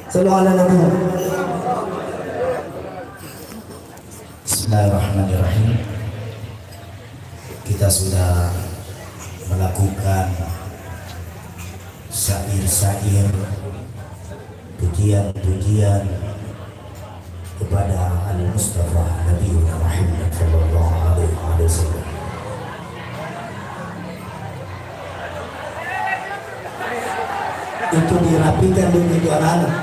Sallu ala Nabi. Bismillahirrahmanirrahim. Kita sudah melakukan syair-syair, pujian-pujian kepada Al-Mustafa Nabiuna Muhammad sallallahu alaihi wasallam. Itu dirapikan dulu itu anak-anak.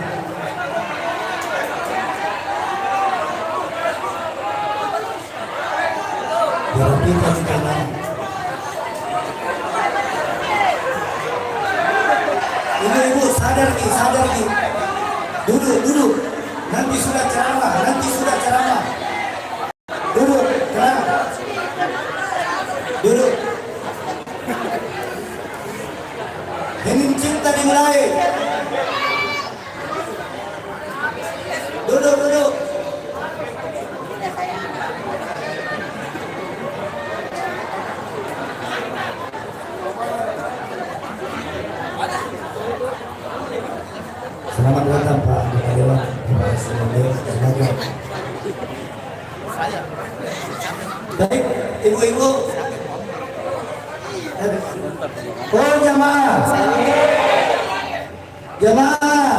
Dirapikan itu anak-anak. Ibu-ibu, sadar ki, sadar ki. Duduk, duduk. Nanti sudah ceramah, nanti sudah ceramah. Duduk, tenang. Duduk. Hening Cipta dimulai. Duduk, duduk. Selamat datang, Pak Anggota Dewan. Selamat. Baik, ibu-ibu. Oh, jamaah. Jamaah.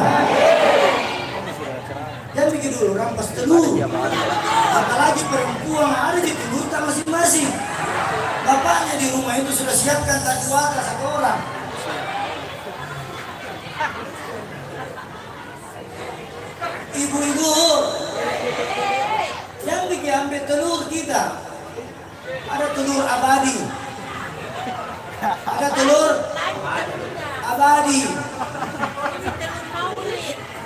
Jangan bikin dulu rampas telur. Apalagi perempuan, ada di telurta masing-masing. Bapaknya di rumah itu sudah siapkan tak kuasa satu orang. Ibu-ibu, yang bikin ambil telur kita. Ada telur abadi. Ada telur abadi.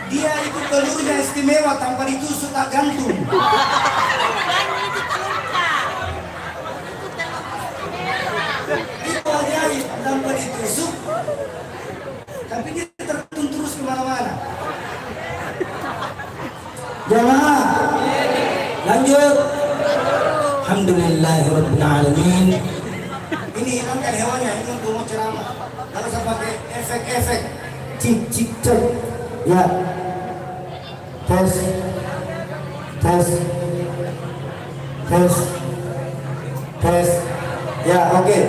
Dia itu telurnya istimewa tanpa ditusuk tak gantung. Itu ajaib tanpa ditusuk. Tapi dia tergantung terus kemana-mana. Jamaah, lanjut. Alhamdulillahirabbil alamin. Ini hilangkan hewannya, ini untuk mau ceramah. Nggak usah pakai efek-efek. Cik, cik, cek. Ya. Tes. Tes. Tes. Tes. Ya, oke.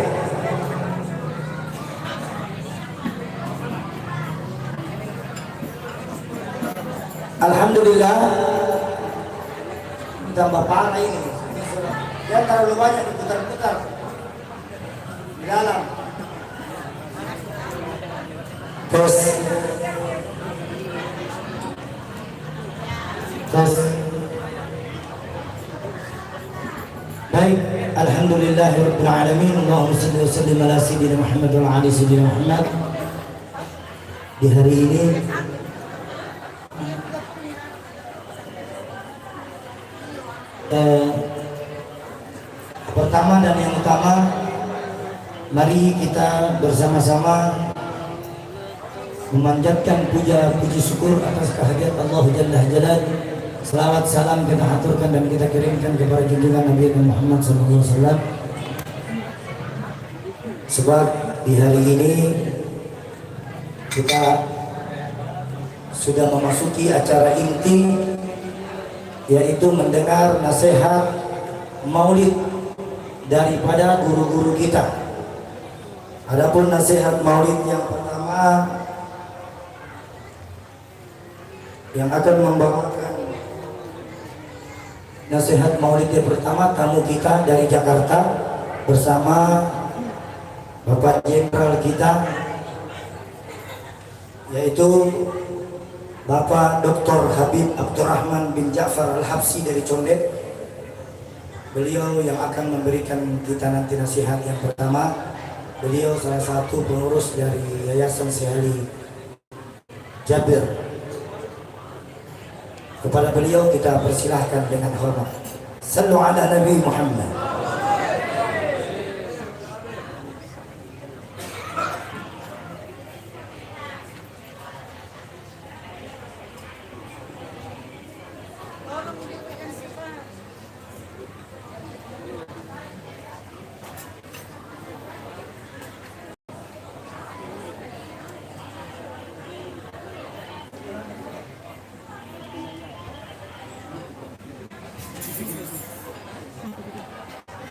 Alhamdulillah. Tambah parah ini. Dia terlalu banyak diputar-putar. Di dalam. Tes. Tes. Baik, alhamdulillahirabbil alamin. Allahumma shalli wa sallim ala sayyidina Muhammad wa ala ali sayyidina Muhammad. Di hari ini, eh, pertama dan yang utama, mari kita bersama-sama memanjatkan puja puji syukur atas kehadirat Allah Jalla Jalal. Selawat salam kita haturkan dan kita kirimkan kepada junjungan Nabi Muhammad sallallahu alaihi wasallam. Sebab di hari ini kita sudah memasuki acara inti, yaitu mendengar nasihat maulid daripada guru-guru kita. Adapun nasihat maulid yang pertama yang akan membawakan nasihat maulid yang pertama, tamu kita dari Jakarta bersama Bapak Jenderal kita, yaitu Bapak Doktor Habib Abdurrahman bin Ja'far Al-Habsyi dari Condet. Beliau yang akan memberikan kita nanti nasihat yang pertama. Beliau salah satu pengurus dari Yayasan Syekh Ali Jabir. Kepada beliau kita persilahkan dengan hormat. Sallu ala Nabi Muhammad.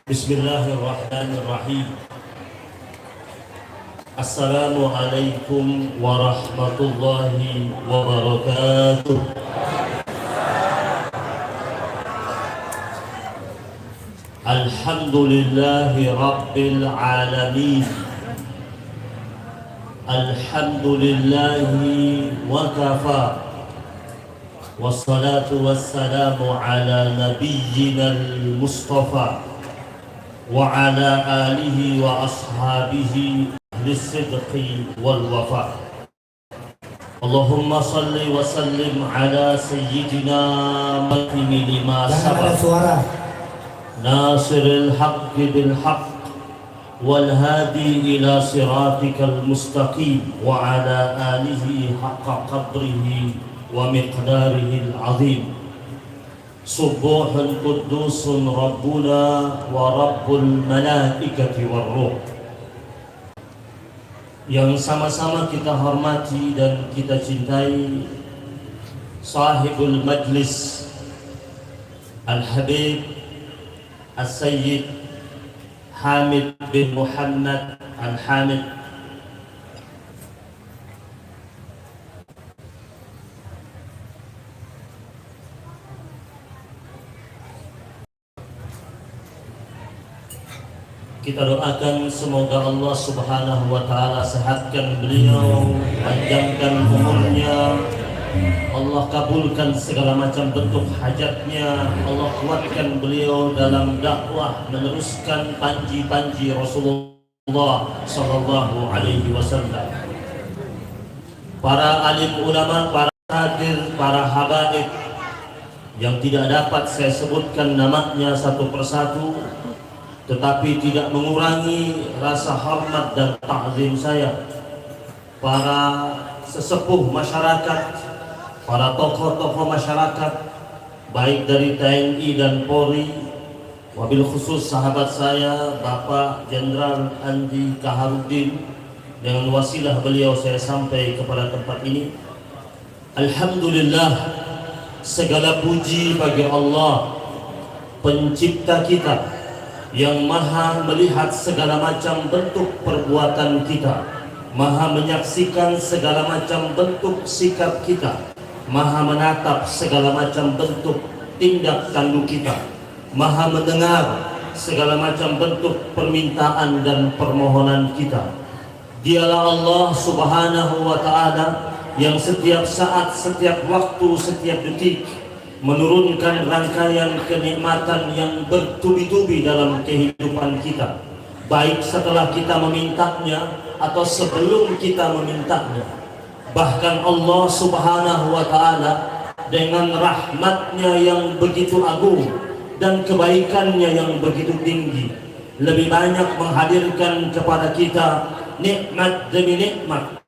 Bismillahirrahmanirrahim. Assalamualaikum warahmatullahi wabarakatuh. Alhamdulillahi rabbil alamin. Alhamdulillahi wa kafa. Wassalatu wassalamu ala nabiyyinal mustafa wa ala alihi wa ashabihi ahli sidqi wal wafa. Allahumma salli wa sallim ala sayyidina Muhammadin lima Jangan ada sabaq. Suara. Nasiril haqqi bil haqq wal hadi ila siratikal mustaqim wa ala alihi haqqa qadrihi wa miqdarihil azim. Subbuhun quddusun rabbuna wa rabbul malaikati war ruh. Yang sama-sama kita hormati dan kita cintai, Sahibul Majlis Al-Habib As-Sayyid Hamid bin Muhammad Al-Hamid. Kita doakan semoga Allah Subhanahu wa Ta'ala sehatkan beliau, panjangkan umurnya, Allah kabulkan segala macam bentuk hajatnya, Allah kuatkan beliau dalam dakwah meneruskan panji-panji Rasulullah sallallahu alaihi wasallam. Para alim ulama, para hadir, para habaib yang tidak dapat saya sebutkan namanya satu persatu, tetapi tidak mengurangi rasa hormat dan takzim saya. Para sesepuh masyarakat, para tokoh-tokoh masyarakat, baik dari T N I dan Polri, wabil khusus sahabat saya, Bapak Jenderal Andi Kaharuddin, dengan wasilah beliau saya sampai kepada tempat ini. Alhamdulillah, segala puji bagi Allah, Pencipta kita, yang Maha melihat segala macam bentuk perbuatan kita, Maha menyaksikan segala macam bentuk sikap kita, Maha menatap segala macam bentuk tindak tanduk kita, Maha mendengar segala macam bentuk permintaan dan permohonan kita. Dialah Allah Subhanahu wa Ta'ala yang setiap saat, setiap waktu, setiap detik menurunkan rangkaian kenikmatan yang bertubi-tubi dalam kehidupan kita, baik setelah kita memintanya atau sebelum kita memintanya. Bahkan Allah Subhanahu wa Ta'ala, dengan rahmatnya yang begitu agung dan kebaikannya yang begitu tinggi, lebih banyak menghadirkan kepada kita nikmat demi nikmat,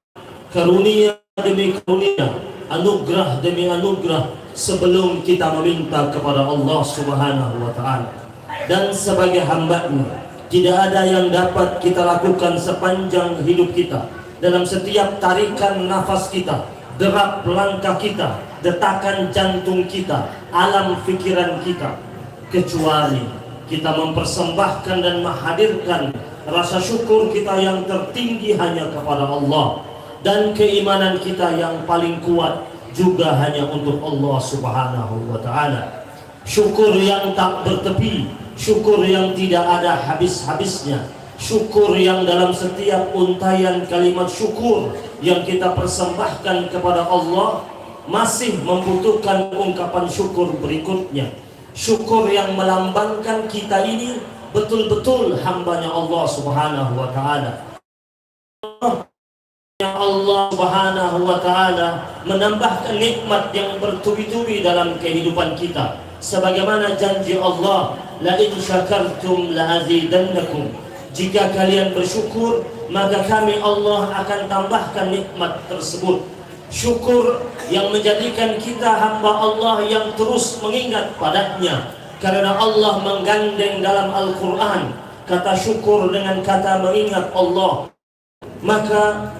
karunia demi karunia, anugerah demi anugerah, sebelum kita meminta kepada Allah Subhanahu wa Ta'ala. Dan sebagai hambanya, tidak ada yang dapat kita lakukan sepanjang hidup kita, dalam setiap tarikan nafas kita, derap langkah kita, detakan jantung kita, alam pikiran kita, kecuali kita mempersembahkan dan menghadirkan rasa syukur kita yang tertinggi hanya kepada Allah, dan keimanan kita yang paling kuat juga hanya untuk Allah Subhanahu wa Ta'ala. Syukur yang tak bertepi, syukur yang tidak ada habis-habisnya, syukur yang dalam setiap untaian kalimat syukur yang kita persembahkan kepada Allah masih membutuhkan ungkapan syukur berikutnya. Syukur yang melambangkan kita ini betul-betul hambanya Allah Subhanahu wa Ta'ala. Allah Subhanahu wa Ta'ala menambahkan nikmat yang bertubi-tubi dalam kehidupan kita. Sebagaimana janji Allah, "La in syakartum la azidannakum." Jika kalian bersyukur, maka kami Allah akan tambahkan nikmat tersebut. Syukur yang menjadikan kita hamba Allah yang terus mengingat padanya. Karena Allah menggandeng dalam Al-Quran kata syukur dengan kata mengingat Allah. Maka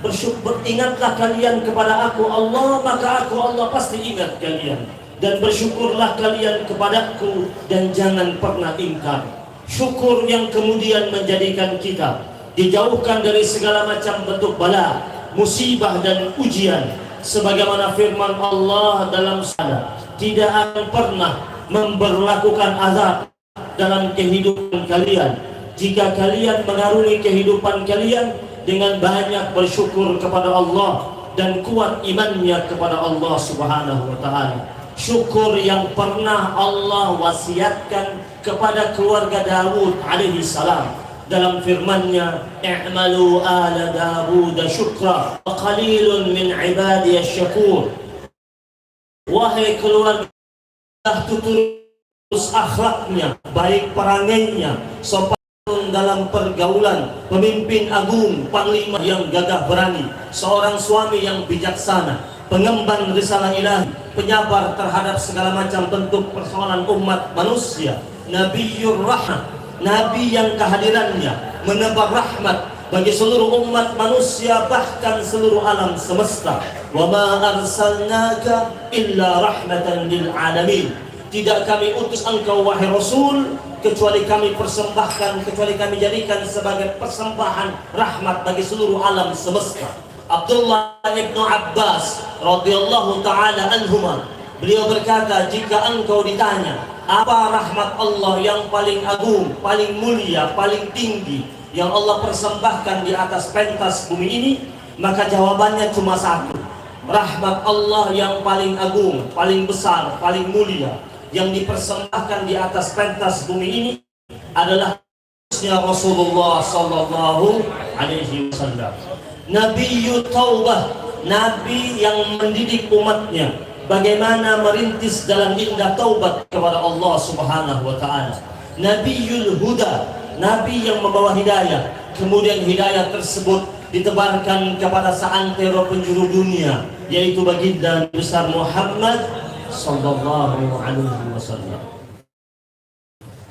bersyuk-, beringatlah kalian kepada Aku, Allah, maka Aku, Allah, pasti ingat kalian. Dan bersyukurlah kalian kepada-Ku dan jangan pernah ingkar. Syukur yang kemudian menjadikan kita dijauhkan dari segala macam bentuk bala, musibah, dan ujian. Sebagaimana firman Allah dalam surga, "Tidak akan pernah memberlakukan azab dalam kehidupan kalian, jika kalian mengarungi kehidupan kalian dengan banyak bersyukur kepada Allah dan kuat imannya kepada Allah Subhanahu wa Ta'ala." Syukur yang pernah Allah wasiatkan kepada keluarga Daud alaihi salam dalam firman-Nya, "I'malu ala Dawud syukra, wa qalilun min ibadiyasy syakur." Wahai keluarga, tuturus akhlaknya, baik perangainya, sopan dalam pergaulan, pemimpin agung, panglima yang gagah berani, seorang suami yang bijaksana, pengemban risalah ilahi, penyabar terhadap segala macam bentuk persoalan umat manusia, Nabiur Rahmah, Nabi yang kehadirannya menebar rahmat bagi seluruh umat manusia, bahkan seluruh alam semesta. "Wa ma arsalnaka illa rahmatan lil alamin." Tidak Kami utus engkau, wahai Rasul, kecuali Kami persembahkan, kecuali Kami jadikan sebagai persembahan rahmat bagi seluruh alam semesta. Abdullah ibnu Abbas radhiyallahu ta'ala anhuma, beliau berkata, "Jika engkau ditanya, apa rahmat Allah yang paling agung, paling mulia, paling tinggi, yang Allah persembahkan di atas pentas bumi ini?" Maka jawabannya cuma satu. Rahmat Allah yang paling agung, paling besar, paling mulia, yang dipersembahkan di atas pentas bumi ini adalah Rasulullah sallallahu alaihi wasallam. Nabiyyut taubah, Nabi yang mendidik umatnya bagaimana merintis jalan indah taubat kepada Allah Subhanahu wa Ta'ala. Nabiul Huda, Nabi yang membawa hidayah. Kemudian hidayah tersebut ditebarkan kepada seantero penjuru dunia, yaitu Baginda Nabi besar Muhammad sallallahu alaihi wasallam.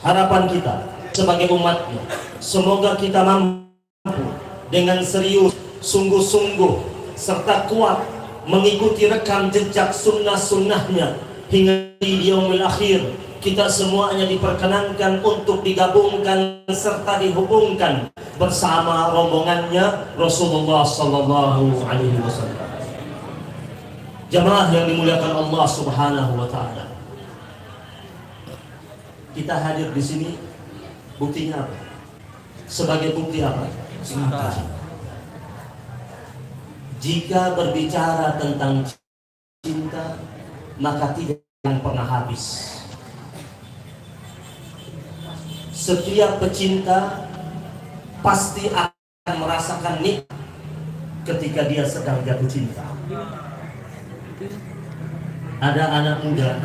Harapan kita sebagai umatnya, semoga kita mampu dengan serius, sungguh-sungguh, serta kuat mengikuti rekam jejak sunnah-sunnahnya hingga di yaumil akhir. Kita semuanya diperkenankan untuk digabungkan serta dihubungkan bersama rombongannya Rasulullah sallallahu alaihi wasallam. Jamaah yang dimuliakan Allah Subhanahu wa Ta'ala, kita hadir di sini, buktinya apa? Sebagai bukti apa? Cinta. Jika berbicara tentang cinta, maka tidak akan pernah habis. Setiap pecinta pasti akan merasakan nikmat ketika dia sedang jatuh cinta. Ada anak muda,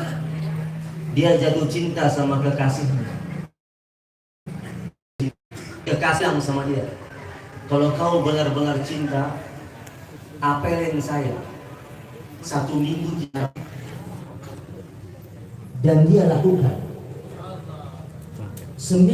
dia jatuh cinta sama kekasihnya. Kekasih bilang sama dia, "Kalau kau benar-benar cinta, apeleng saya satu minggu tiga kali." Dan dia lakukan. Seminggu